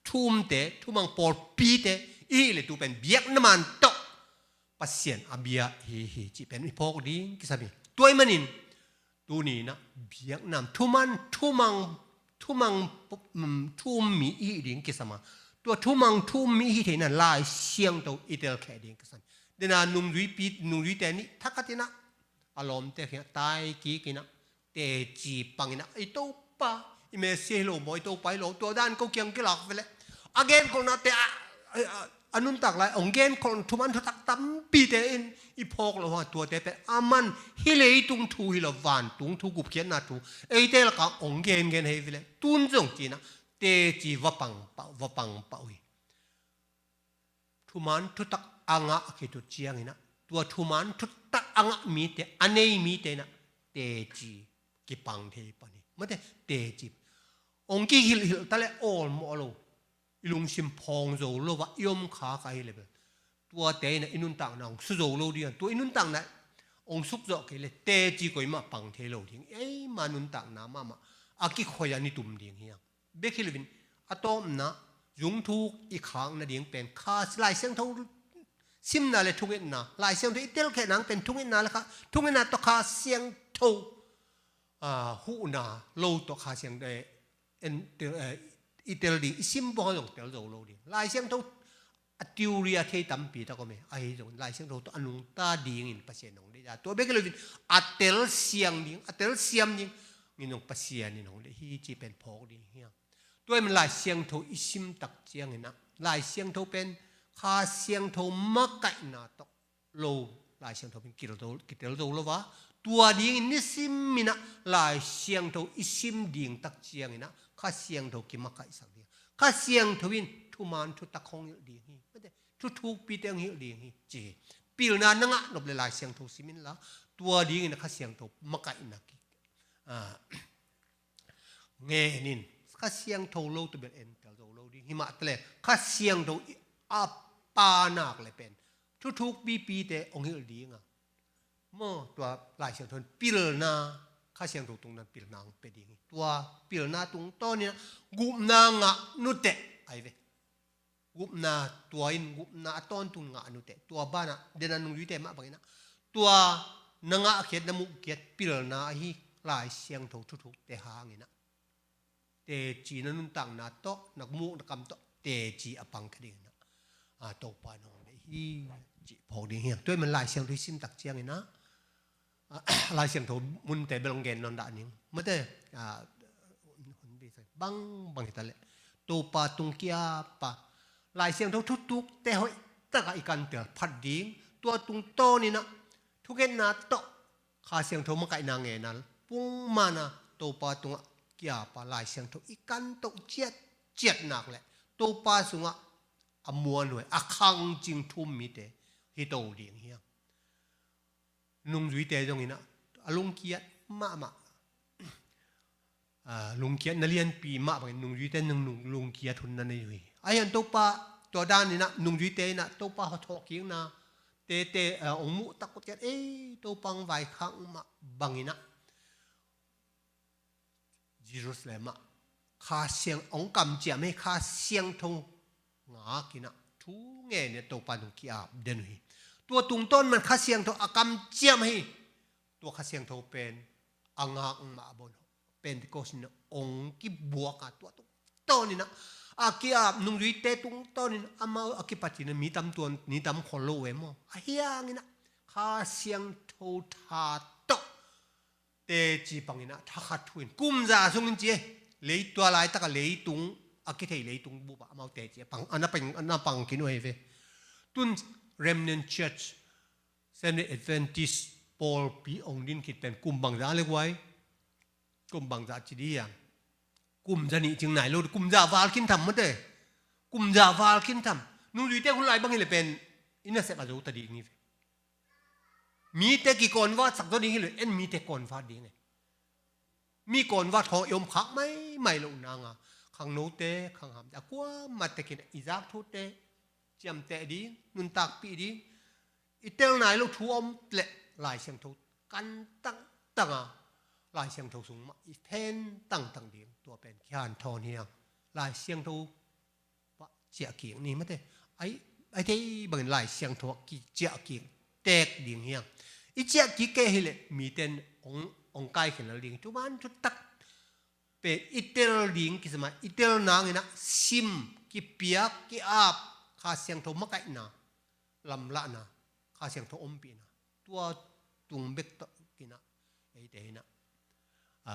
thu-umte, thumang pawlpite i hih leh tu pen biakna man tawh Pasian a bia hi hi cih pen i phawk ding kisam hi. Tua ahih manin tuni in ah biakna thuman, thumang, thumang, um, thu-um mi i hih ding kisam a, tua thumang thu-um mi i hih theihna Lai Siangtho i telkheh ding kisam hi. Dena nungzuipi, nungzuite nih thakhat in ah a lawmte kiangah tai kik in ah teci pang in ah, "I Topa, i Messiah hi lo maw, i Topa hi lo, tua dan ko kiang kilak ve leh a genkholhnate a, a, a, a nuntak lai hong genkholh thuman thutak tampite in i phawk loh hang, tuate pen aman hih leitung thu hi lo, vantung thu, gupkhiatna thu eite lakah hong gengen hi ve leh, tun zong ci-in ah teci va pang pah uh, va pang pah uh hi. Thuman thutak a ngah khit uh ciangin ah, tua thuman thutak a ngah mite, a nei mite in ah teci kipang thei pan hi. Mate, teci hong kihilhhilh ta leh awlmawh lo, i lungsim phawng zo lo ah i om kha ka hi leh bel, tuate in ah i nuntakna hong su zo lo ding a, tua i nuntakna hong suk zawh kei leh teci koimah pang thei lo ding. Eima nuntakna mahmah a kikhoih a i tum ding hi hang. Bek hi loin a tawpna, zungthuk i khak nading pen kha, Lai Siangtho simna le thungetna, Lai Siangtho i telkheh nang pen thungetna le kha, thungetna tawh Kha Siangtho, ah, huhna lo tawh Kha Siang, eh, en, tel, eh, i tel ding, i sim buang zong tel zo lo ding. Lai Siangtho a theory a thei tampi tak om e, ahi zong Lai Siangtho tawh a nungta dingin Pasian hong deih a, tua bek hi loin a telsiam ding, a telsiam dingin zong Pasian in hong deih hi cih pen phawk ding hi hang. Tua ahih manin Lai Siangtho i sim tak ciangin ah, Lai Siangtho pen Kha Siangtho makaihna tawh lo, Lai Siangtho pen kitel zo, kitel zo lo a, tua dingin nisim in ah Lai Siangtho i sim ding tak ciangin ah Kha Siangtho kimakaihsak ding. Kha Siangtho in thuman thutak hong hilh ding hi. Mate, thuthukpite hong hilh ding hi ci hi. Pilna na ngah nop leh Lai Siangtho sim inla, tua dingin ah Kha Siangtho makaihna ki, ah, ngen in. Kha Siangtho lo tawh bel entel zo lo ding hi mah ta leh, Kha Siangtho i a pa nak leh pen thuthukpipite hong hilh ding a, maw, tua Lai Siangtho in pilna, Kha Siangtho tungtawn pilna hong pia ding hi. Tua pilna tungtawn in ah gupna ngah nuteh ahi ve. Gupna, tua in gupna a tawntung ngah nuteh, tua banah den a nungzuite mah bangin ah, tua na ngahkhiat, na muhkhiat pilna ahi Lai Siangtho thuthukte hangin ah, teci, na nuntakna tawh, na muk na kam tawh teci a pang kha dingin ah, a, Topa in hong deih hi cih phawk ding hi hang. Tua ahih manin Lai Siangtho i sim tak ciangin ah, a, Lai Siangtho munte bel hong gen nawn dah ning. Mate, a, hun bi sa bang bang hi ta leh, Topa tung ki-ap a, Lai Siangtho thuthukte hoih takah i kantel phat ding. Tua tungtawn in ah thungetna tawh Kha Siangtho makaihna ngen a, pungman a Topa tungah ki-ap a, Lai Siangtho i kantoh ciatciat nak leh Topa sungah a muanhuai, a khangcing thu um mite hi to ding hi hang. Nungzuite zongin ah a lungkiat mahmah, a, lungkiatna lianpi mah bangin nungzuite nung, nung, lungkiat hun na nei uh hi. Ahi hang Topa, tua danin ah nungzuite in ah Topa hong thawhkikna, tete, a, hong muh tak uh ciang, ei, Topa hong vaikhak mah bangin ah Jerusalem ah Kha Siang hong kamciam hi, Kha Siangtho ngak in ah thu ngen in ah Topa in hong ki-ap den uh hi. Tua tungtawn man Kha Siangtho a kamciam hi. Tua Kha Siangtho pen a ngak mah bang, Pentecost in hong kibuak a, tua tungtawn in ah a ki-ap nungzuite tungtawn in ah amau a kipat in ah mi tam tuan, mi tam khol lo uh e maw. Ahi hangin ah Kha Siangtho tha tawh teci pang in ah thakhat thu in, kum za sungin ci e. Lei, tua laitak a leitung a kithei leitung bup ah amau teci a pang, a na pang, a na pang khin uh ahi ve. Tun Remnant Church, Seventh Day Adventist pawlpi hong din khit pen kum bangzah le guai? Kum bangzah ci dih hiam? Kum za nih cing nai lo, kum za val khin tham mate. Kum za val khin tham. Nungzuite hun lai bang hi leh pen i nasep a zo ta ding hi ve. Mite kiconvert sak zo ding hi leh en mite convert ding e. Mi convert khawng i om khak maimai loh nang a, khangnote, khanghamte, a kuamah tekin i zak thute ciamteh ding, nuntakpih ding, i tel nai loh thu om leh Lai Siangtho kan tangtang a, Lai Siangtho sung mah i phen tangtang ding, tua pen kihanthawn hi hang. Lai Siangtho pah ciah kik ni mate. Ai, ai thei bangin Lai Siangtho ah kiciah kik tek ding hi hang. I ciah kik kei hi leh mite in hong, hong kaikhia lel ding. Thuman thutak pen i tel ding kisam a, i tel nang in ah sim, kipiak, ki-ap, Kha Siangtho makaihna, lamlahna, Kha Siangtho ompihna, tua tung bek tawh in ah eite in ah, a,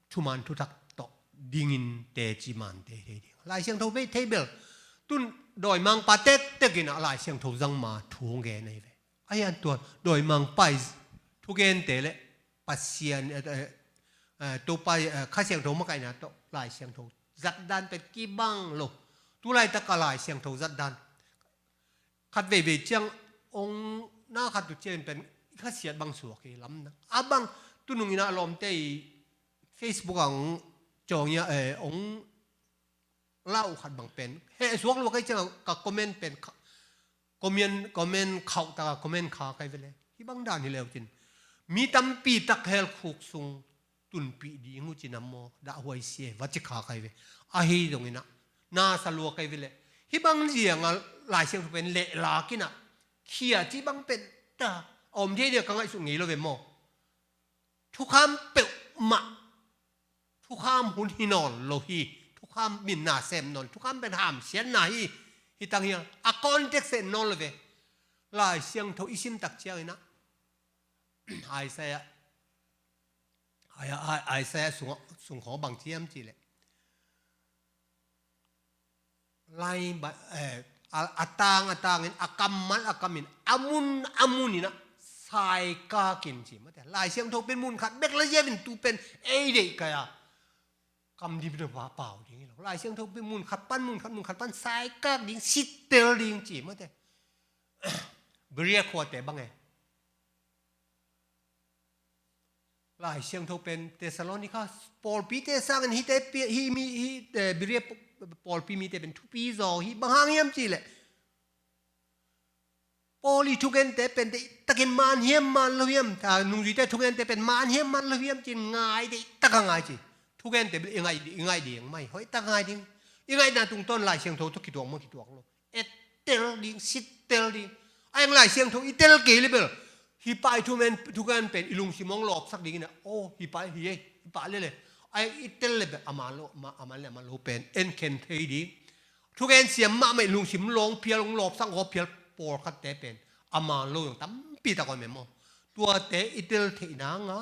thuman thutak tawh dingin teci man thei thei ding. Lai Siangtho bei thei bel. Tun dawimangpa tektek in a Lai Siangtho zang ma thu hong gen ahi ve. Ahi hang tua dawimangpa i thugente le Pasian, eh, eh, eh, Topa, eh, Kha Siangtho makaihna tawh Lai Siangtho zatdan pen kibang lo. Tulaitak a Lai Siangtho zatdan khat veivei ciang hong na khat uh ciangin pen i khasiat bang suak hi lamdang. A bang tunung in a lawmte i Facebook ah hong cawng ia, eh, hong lau khat bang pen heh suak lua kai ciang ka comment pen kha, comment, comment khauh taka comment kha kai ve le. Hih bang dan hi leu cin mi tampi tak hell khuk sung tunpih ding uh cin a maw, dahhuai sia va ci kha kai ve. Ahi zongin a nasa lua kai ve le. Hih bang ziang a Lai Siangtho pen lehlak in a khia ci bang pen ta a om thei dia ka ngaihsut ngei lo ve maw. Thukham peuhmah, thukham hun hi nawn lo hi. Thukham min na sem nawn, thukham pen hamsiatna hi. Hi tang hiang a context en nawn lo ve. Lai Siangtho i sim tak ciangin a Isaiah, Isaiah, Isaiah sung, sung khawng bang ci hiam cih leh, lai ba, eh, a, a tang a tangin, a kammal a kamin, a mun a munin a saikak in ci mate. Lai Siangtho pen mun khat bek la ziau in tu pen ei deih kai a kam dip dip a pau ding hi lo. Lai Siangtho pen mun khat pan mun khat, mun khat pan saikak ding, sittel ding ci mate. Berea khuate bang e. Lai Siangtho pen Thessalonica pawlpite sangin hihte pi-, hih mi, hih, eh, Berea pawlpi mite pen thupi zaw hi. Bang hang hiam cih leh Paul i thugente pen deihtakin man hiam man lo hiam, ta nungzuite thugente pen man hiam man lo hiam ci-in ngai deihtak a ngai ci. Thugente pen i ngai, i ngai ding mai, hoihtak ngai ding. I ngaihna tungtawn Lai Siangtho tawh kituak maw, kituak lo. Ettel ding, sittel ding. A eng Lai Siangtho i tel kei le bel hih pa i thugen, thugen pen i lungsim hong lawpsak ding in a, aw, hih pa hi ei, hih pa lele. A eng i tel le bel a man lo, a man le a man lo pen en khen thei ding. Thugen siam mahmah i lungsim lawng phial, hong lawpsak, hong phial pawlkhatte pen a man lo zong tampi tak om e maw. Tuate i tel theih nang a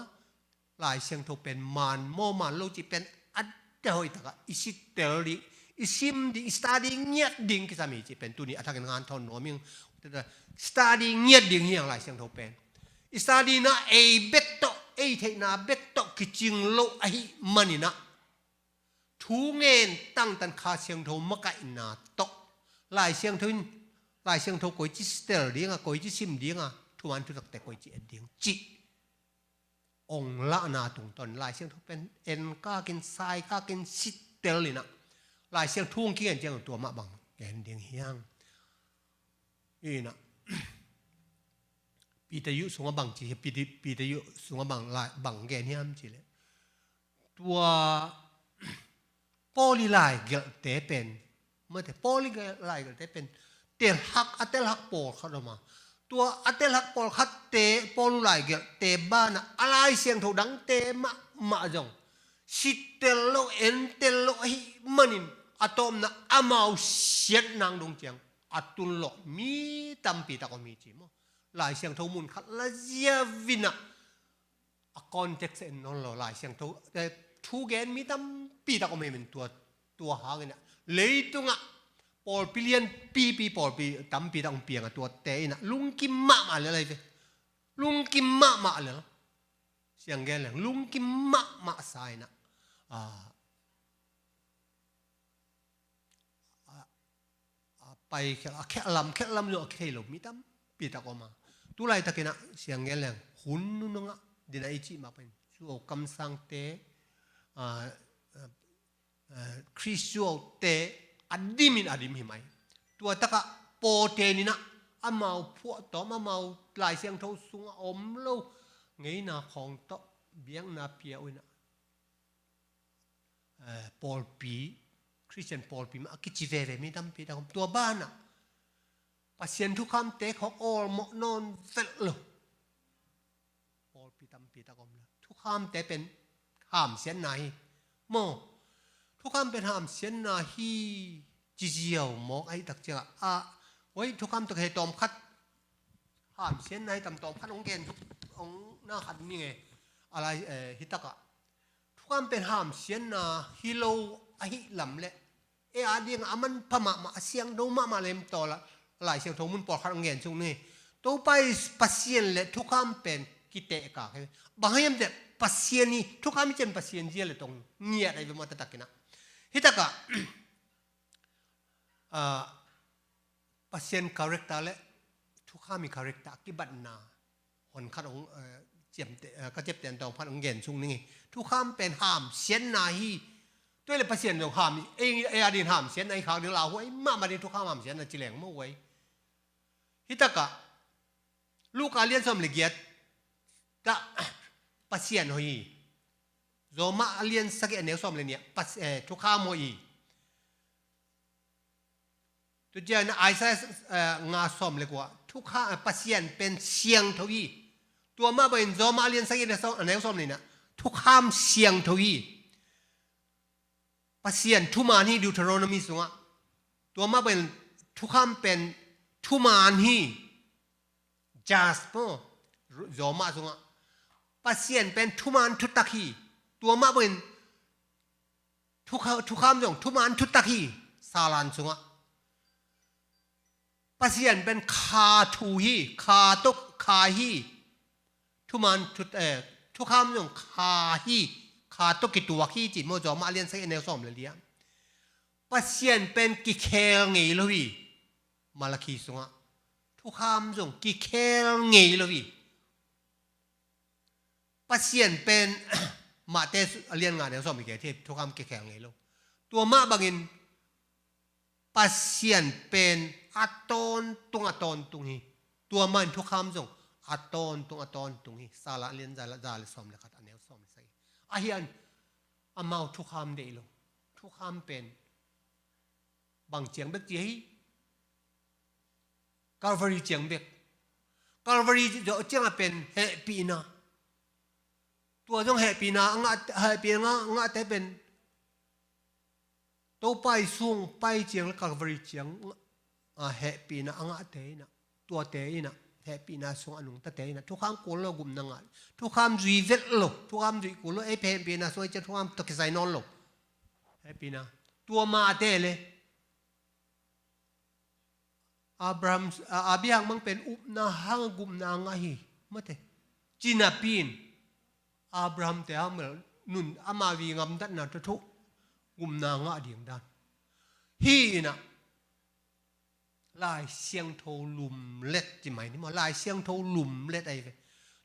Lai Siangtho pen man maw man lo cih pen a tia hoih takah i sittel ding, i sim ding, i study ngiat ding kisam hi cih pen tuni a thakin hanthawn nuam ing. Study ngiat ding hi hang Lai Siangtho pen. I study na ei bek tawh, ei theihna bek tawh kicing lo ahih manin a thu ngen tangtan Kha Siangtho makaihna tawh Lai Siangtho in, Lai Siangtho koici sittel ding a, koici sim ding a, thuman thutakte koici et ding cih hong lahna tungtawn Lai Siangtho pen en kakin, sai kakin, sittel in a Lai Siangtho hong kigen ciang tua mah bang gen ding hi hang. Ina Peter yuh sungah bang ci, Peter, Peter yuh sungah bang, lai, bang gen hiam cih leh tua Paul i laigelhte pen, mate, Paul i laigel-, laigelhte pen telhak, a telhak pawlkhat om a. Tua a telhak pawlkhatte, Paul i laigelhte banah a Lai Siangtho dangte mahmah zong sittel lo, entel lo ahih manin a tawpna amau siat nang dong ciang a tun lawh mi tampi tak om hi ci maw. Lai Siangtho mun khat la ziau in a a context en nawn lo Lai Siangtho, eh, thu gen mi tampi tak om hi men tua, tua hangin a leitungah pawlpi lianpipi pawlpi tampi tak hong piang a tuate in a lungkim mahmah lel ahi ve. Lungkim mahmah lel. Siang gen leng lungkim mahmah sa in a, ah, a, a pai khial, a khial lam, khial lam zong a kithei lo mi tampi tak om a. Tu laitakin a siang gen leng hun nunungah dina i cih mah pen Zuau kamsangte, a, a, a, Khrist zuaute a dimin a dim hi mai. Tua takah pawlte'n in a amau phuahtawm, amau Lai Siangtho sungah om lo ngeina khawng tawh biakna pia uh in a, eh, pawlpi, Khristian pawlpi mah a kici veve mi tampi tak om. Tua banah Pasian thukhamte khawng awlmawh nawn velh lo pawlpi tampi tak om lo. Thukhamte pen hamsiatna hi maw. Thukham pen hamsiatna hi ci ziau mawk ahih tak ciangah, a, oi, thukham tak he tawmkhat hamsiatna hi tam, tawmkhat hong gen, hong na khat ning e. A lai, eh, hi takah thukham pen hamsiatna hi lo ahih lam leh Ei a ding a manpha mahmah, a siangtho mahmah lem tawh la, Lai Siangtho mun pawlkhat hong gen suk ni. Topa i Pasian le thukham pen kitehkak hi. Bang hiam teh Pasian hi, thukham hi ciang Pasian zia le tong ngiat ahi ve maw, taktak in ah. Hi takah, ah, Pasian character le thukham i character a kibatna hon khat hong, eh, ciamteh, eh, ka ciapteh tawm khat hong gen suk ning hi. Thukham pen hamsiatna hi. Tua le Pasian zong ham, ei, ei a ding hamsiatna hi khak ding, lauhuai mahmah ding, thukham hamsiatna ci leng maw huai. Hi takah Luka lian sawm le giat ah Pasian hoih hi. Roma a lian sagih a neu sawm le nih ah Pas-, eh, thukham hoih hi. Tua ciangin Isaiah, eh, nga sawm le kua, thukha-, eh, Pasian pen siangtho hi. Tua mah bangin Roma a lian sagih a neu sawm le nih ah thukham siangtho hi. Pasian thuman hi, Deuteronomy sungah. Tua mah bangin thukham pen thuman hi. Just maw, Roma sungah Pasian pen thuman thutak hi. Tua mah bangin thukha-, thukham zong thuman thutak hi. Salan sungah Pasian pen kha thu hi, kha tawh kha hi. Thuman thu-, eh, thukham zong kha hi, kha tawh kituak hi ci maw, Roma a lian sagih a neu sawm le li ah. Pasian pen kikhel ngei lo hi. Malakhi sungah thukham zong kikhel ngei lo hi. Pasian pen Matthai a lian nga neu sawm le giat ah thukham kikhel ngei lo. Tua mah bangin Pasian pen a tawntung, a tawntung hi. Tua mah in thukham zong a tawntung, a tawntung hi. Salan a lian za le, za le sawm le khat a neu sawm le sagih. Ahi hang amau thukham deih lo. Thukham pen bang ciang bek ci hi. Calvary ciang bek. Calvary zawh ciangah pen hehpihna. Tua zong hehpihna a ngah, hehpihna a ngahte pen Topa i sung pai ciang le Calvary ciang, ah, hehpihna a ngahte in ah, tuate in ah, hehpihna sung a nungtate in ah thukham kul lo, gupna ngah. Thukham zui vet lo, thukham zui kul lo, ei hehpihna sung ei ciang thukham tawh kisai nawn lo. Hehpihna. Tua mahte le Abraham, a, Abraham bang pen upna hang gupna ngah hi. Mate. Ci napi in Abraham te hang bel nun ama vi ngamdatna tawh thu gupna ngah ding dan. Hi in ah Lai Siangtho lumlet ci mai ni maw. Lai Siangtho lumlet ahi ve.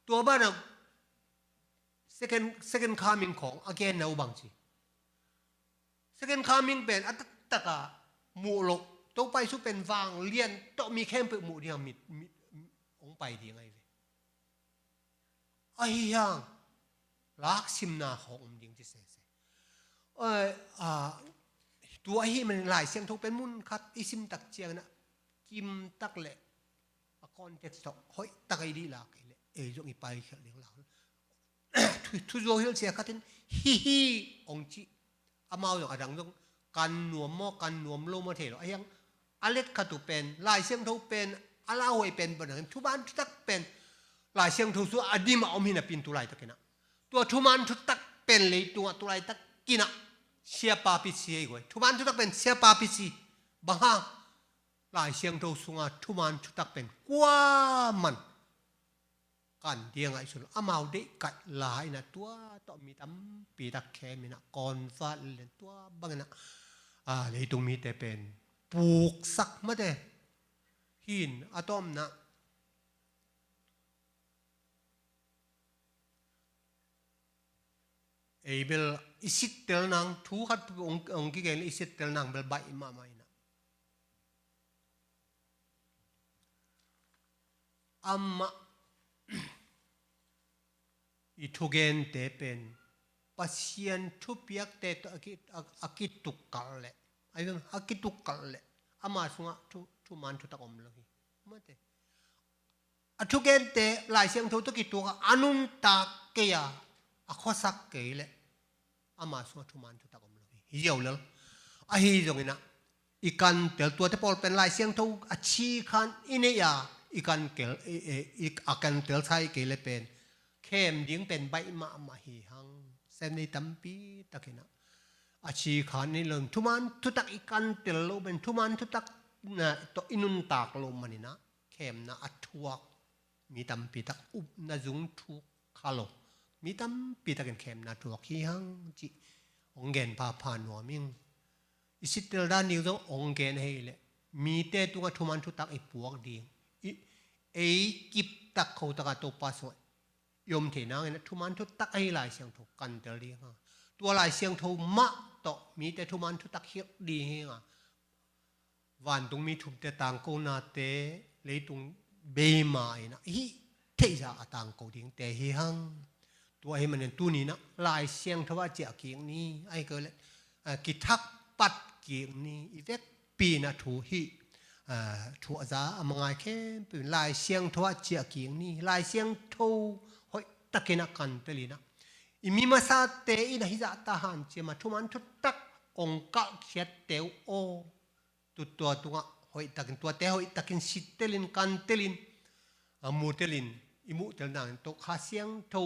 Tua banah second, second coming khawng a genna uh bang ci. Second coming pen a taktak a muh loh, Topa Jesu pen vanglian tawh mi khempeuh muh ding a mit, mit, hong pai ding ahi ve. Ahi hang laksimna khawng om ding ci sese. Eh, ah, tua ahi manin Lai Siangtho pen mun khat i sim tak ciangin ah kim tak le a context tawh hoih tak a i dihlak kei leh ei zong i paikhialh ding lak. Thu, thuzuau hilhcia khat in hi hi hong ci. Amau zong a dang zong kan nuam maw, kan nuam lo maw thei lo. Ahi hang a let khat uh pen Lai Siangtho pen a lauhuai pen banah thuman thutak pen Lai Siangtho sungah a dim a om hi napi in tu laitakin ah, tua thuman thutak pen leitungah tu laitakin ah siapa pisi hi guai. Thuman thutak pen siapa pisi. Bang hang? Lai Siangtho sunga thuman thutak pen kuaman kan ding ngaihsun lo. Amau deih kaih la in ah tua tawh mi tampi tak khem in ah convert leng tua bangin ah, ah, leitung mite pen puksak mate. Hi in a tawpna, ei bel i sittel nang, thu khat hong, hong kigen i sittel nang bel baih mahmah in ah. Amah i thugente pen Pasian thupiakte tawh a ki, a, a kituk kalh leh, a, a kituk kalh leh ama sungah thu, thuman thutak om lo hi. Mate. A thugente Lai Siangtho tawh kituak a, a nuntak kei a, a khuasak kei leh ama sungah thuman thutak om lo hi. Hi ziau lel. Ahi zongin ah i kantel, tuate pawl pen Lai Siangtho a ci khan i neih a, i kankel, i, i, i, a kantel sa i kei leh pen khem ding pen baih mahmah hi hang. Sem nei tampi takin ah a ci kha ni lo, thuman thutak i kantel loh pen, thuman thutak na tawh i nuntak loh manin ah khemna a thuak mi tampi tak, upna zung thuk kha lo mi tampi takin khemna thuak hi hang cih hong gen phapha nuam ing. I sittel dan ding zong hong gen ahih leh, mite tungah thuman thutak i puak ding, i, ei kip tak kho takah Topa sungah i om theih nangin ah thuman thutak ahi Lai Siangtho kantel ding hang. Tua Lai Siangtho mah tawh mite thuman thutak hilh ding hi hang. Vantungmi thumte tangkonate, leitung beima in ah hih theihzah a tangko dingte hi hang. Tua ahih manin tuni in ah Lai Siangtho ah ciah kik ni, ahih kei leh, ah, kithak pat kik ni, i vekpi in ah thu hih, ah, thu a za a mangai khempeuh in Lai Siangtho ah ciah kik ni, Lai Siangtho hoihtakin ah kantel in ah, i mi masate in ah hih zah ta hanciam a, thuman thutak hong kalhkhiatte uh aw, tu tua tungah hoihtakin, tuate hoihtakin sittelin, kantelin, a, mutelin, i muhtel nangin tawh Kha Siangtho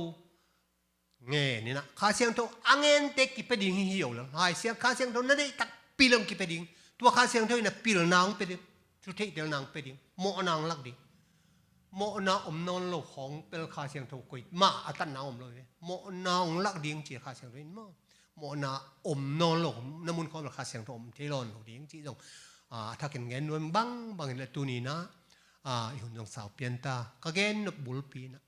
ngen in ah, Kha Siangtho a ngente kipia ding hi hi lo. Lai Siang, Kha Siangtho na deih takpi leh kipia ding. Tua Kha Siangtho in ah pilna hong pia ding, thu theihtelna hong pia ding, mawhna hong lak ding. Mawhna om nawn lo khawng bel Kha Siangtho koimah a tatna om lo hi. Mawhna hong lak ding ci Kha Siangtho in maw, mawhna om nawn lo na mun khawng bel Kha Siangtho om thei nawn lo ding cih zong, a, a thakin gen nuam bangbang in ah tuni in ah, a, i hun zong sau pian ta. Ka gen nop bulpi in ah,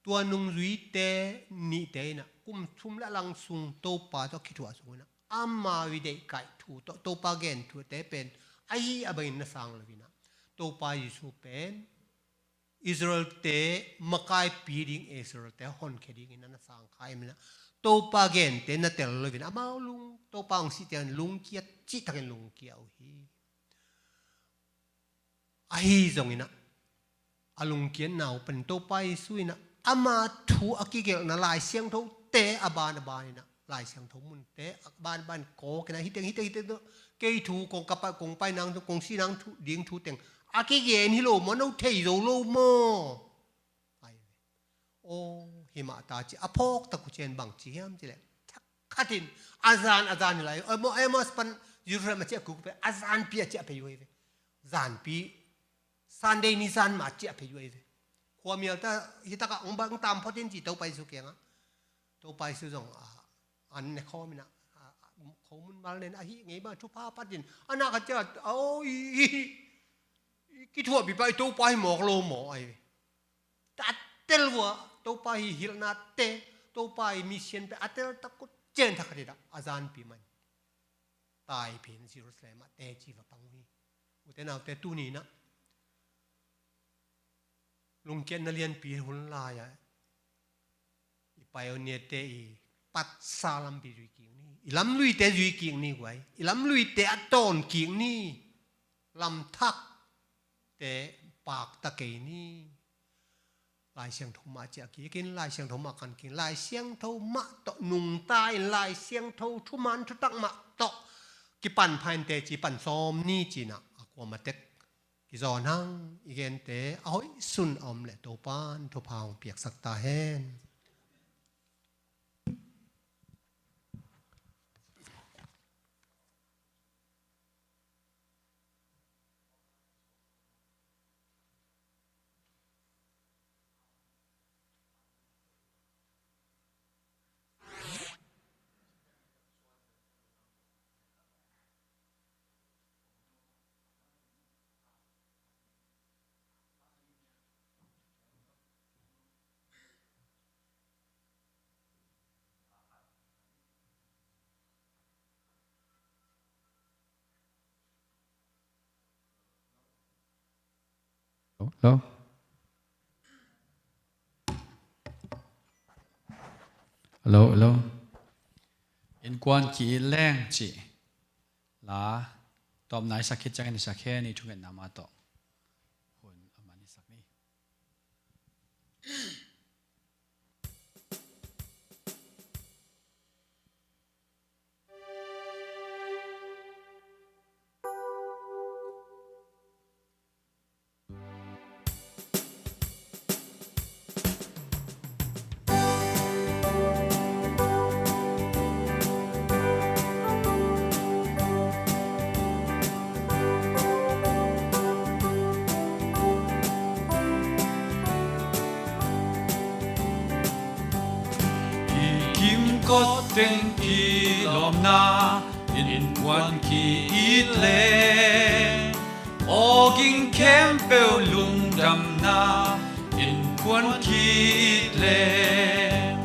tua nungzuite nihte in ah kum thum le a lang sung Topa tawh kithuah sung in ah, amau i deihkaih thu tawh Topa gen thute pen ahi a bangin na sang lo in ah, Topa Jesu pen Israel-te makaipi ding, Israel-te honkhia dingin na sang kha ahih manin ah, Topa gente na tel lo in ah, amau lung, Topa hong sih ciangin lungkia, cihtakin lungkia uh hi. Ahi zongin ah, a lungkiatna uh pen Topa Jesu in ah ama thu a kigelhna Lai Siangthote a ban a ban in ah, Lai Siangtho munte a ban a ban kawk in ah, hih teng, hih teng, hih teng tawh kei thu kong ka pai, kong pai nang thu, kong si nang thu, ding thu teng a kigen hi lo maw, no thei zo lo maw? Ai ve. Aw, hi mah ta ci a phawk tak uh ciang bang ci hiam cih leh, thak khatin a zan, a zan hi lai. Aw, maw, Emmaus pan Jerusalem a ciah kul pen a zanpi a ciah phei uh hi ve. Zanpi, Sunday ni zan mah a ciah phei uh hi ve. Khuamial ta, hi takah hong bang tam phot in ci Topa Jesu kiangah. Topa Jesu zong, a, an ne khawm in ah, a, a, khomun mal nen ahi ngei bang thupha phat in, a nak a ciah, aw, i, i, i, kithuahpi pa i Topa hi mawk lo maw, ai ve. A tel vua, Topa hi hilhnate, Topa hi mission pen a tel tak uh ciang thak khat in ah, a zanpi man. Taiphin Jerusalem ah teci va pang uh hi. Ute naute, tuni in ah lungkiatna lianpi hun lai-ah i pioneer-te i patsa lampi zui kik ni. I lamluite zui kik ni guai. I lamluite a tawn kik ni. Lamthakte pakta kei ni. Lai Siangtho mah ciah kik in, Lai Siangtho mah kan kik in, Lai Siangtho mah tawh nungta in, Lai Siangtho thuman thutak mah tawh kipan pha in teci pan sawm ni ci in ah, a kuamah tek kizawn hang. I gente a hoih sun a om leh Topa'n thupha hong piaksak ta hen. Hello? Hello, hello. Innkuan ki-it leng cih la tawpna i sak khit ciangin i sak hen, i thungetna mah tawh hun a man i sak ni. Kawtteng kilawmna innkuan ki-it leng, awging khempeuh lungdamna innkuan ki-it leng,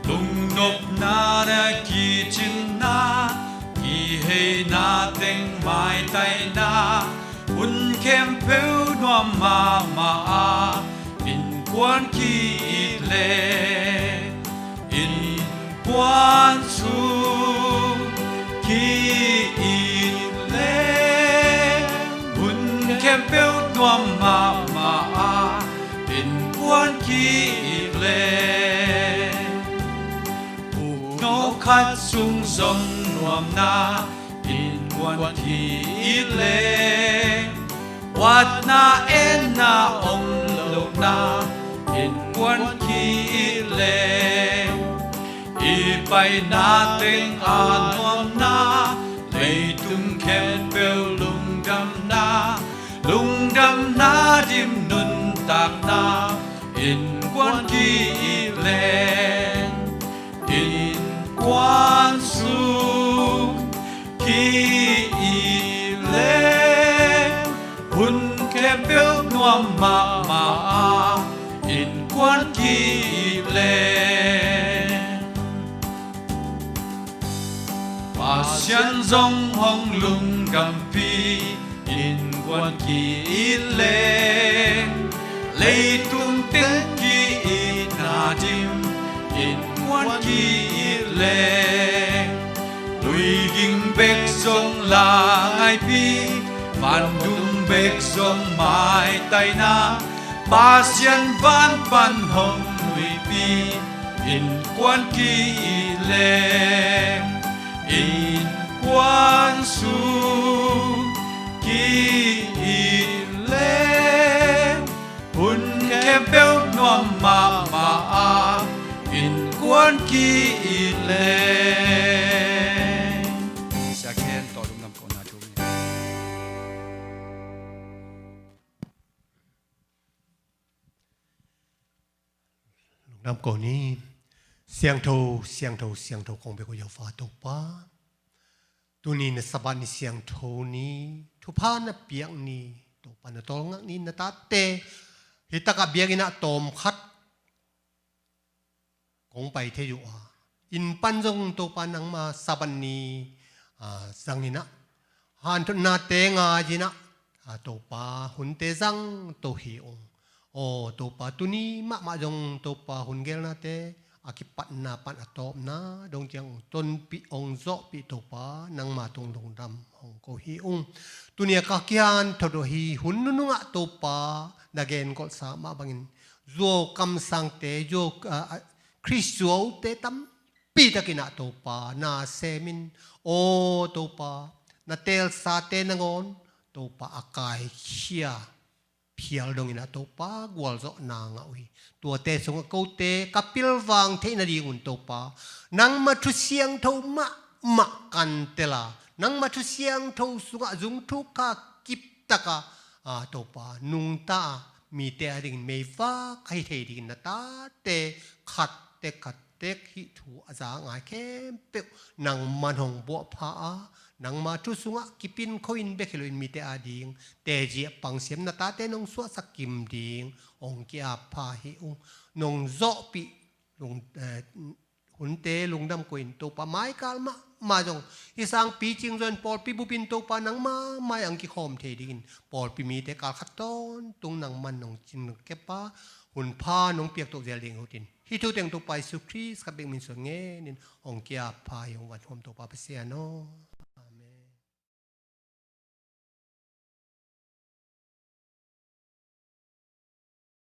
lungnopna na kicinna kiheina teng maitaina hun khempeuh nuam mahmah a, innkuan ki-it leng, innkuan sung ki-it leng, hun khempeuh nuam mahmah a, innkuan ki-it leng, ukno khat sung zong nuamna innkuan ki-it leng, watna enna om lohna innkuan ki-it leng, i paina teng a nuamna, leitung khempeuh lungdamna, lungdamna dim nuntakna innkuan ki-it leng, innkuan sung ki-it leng, hun khempeuh nuam mahmah a, innkuan ki-it leng, Pasian zong hong lungdampih innkuan ki-it leng, leitung teng ki-itna dim innkuan ki-it leng, luiging bek zong langaipi, vandum bek zong maitaina, Pasian van pan hong luipi innkuan ki-it leng, innkuan sung ki-it leng, hun khempeuh nuam mahmah a, innkuan ki-it leng. Sia Khen tawh lungdam kohna thu. Lungdam ko ni. Siangtho, siangtho, siangtho kong bek uh Jehovah Topa. Tuni na Sabbath ni siangtho ni, thupha na piak ni, Topa na tawlngak ni, na tate hih takah biakinn ah tawmkhat kong pai thei uh a, inn pan zong Topa nangma Sabbath ni, ah, zangin ah, hanthotnate ngai-in ah, ah, Topa hunte zang to hi ung. Aw Topa, tuni mahmah zong Topa hun gelnate a kipatna pan a tawpna dong ciang tonpih hong zawhpih Topa, nangma tung lungdam hong ko hi ung. Tuni a ka kian thot uh hi hun nunungah Topa na genkolhsa mah bangin zuau kamsangte, zuau, ah, ah, Khrist zuaute tampi takin ah Topa na semin, aw Topa, na teelsate nangawn Topa a kaikhia phial dongin ah Topa gualzawhna ngah uh hi. Tuate sungah kote ka pilvang theih nadingun Topa, nangma thu siangtho mahmah kan tel a, nangma thu siangtho sungah zungthuk kha kiptak a, ah, Topa nungta a, mite adingin meivak ahi thei dingin na tate khatte khat tek hih thu a za ngai khempeuh nangman hong buahpha a, nangma thu sungah kipin kho in bek hi loin mite ading teci a pangsiam na tate nong suahsak kim ding hong ki-ap pha hi ung. Nong zawhpih lung, eh, hunte lungdam ko in Topa, maikal mahmah zong hih sangpi cing zong pawlpi bupin Topa nangma mai ang kikhawm thei dingin pawlpi mite kal khat tawntung nangman nong cin nong kep a, hun pha nong piak toh zel ding uh tin. Hih thu teng Topa Jesu Khrist khat bek min suang ngenin hong ki-ap pha hi ung, van huam Topa Pasian aw.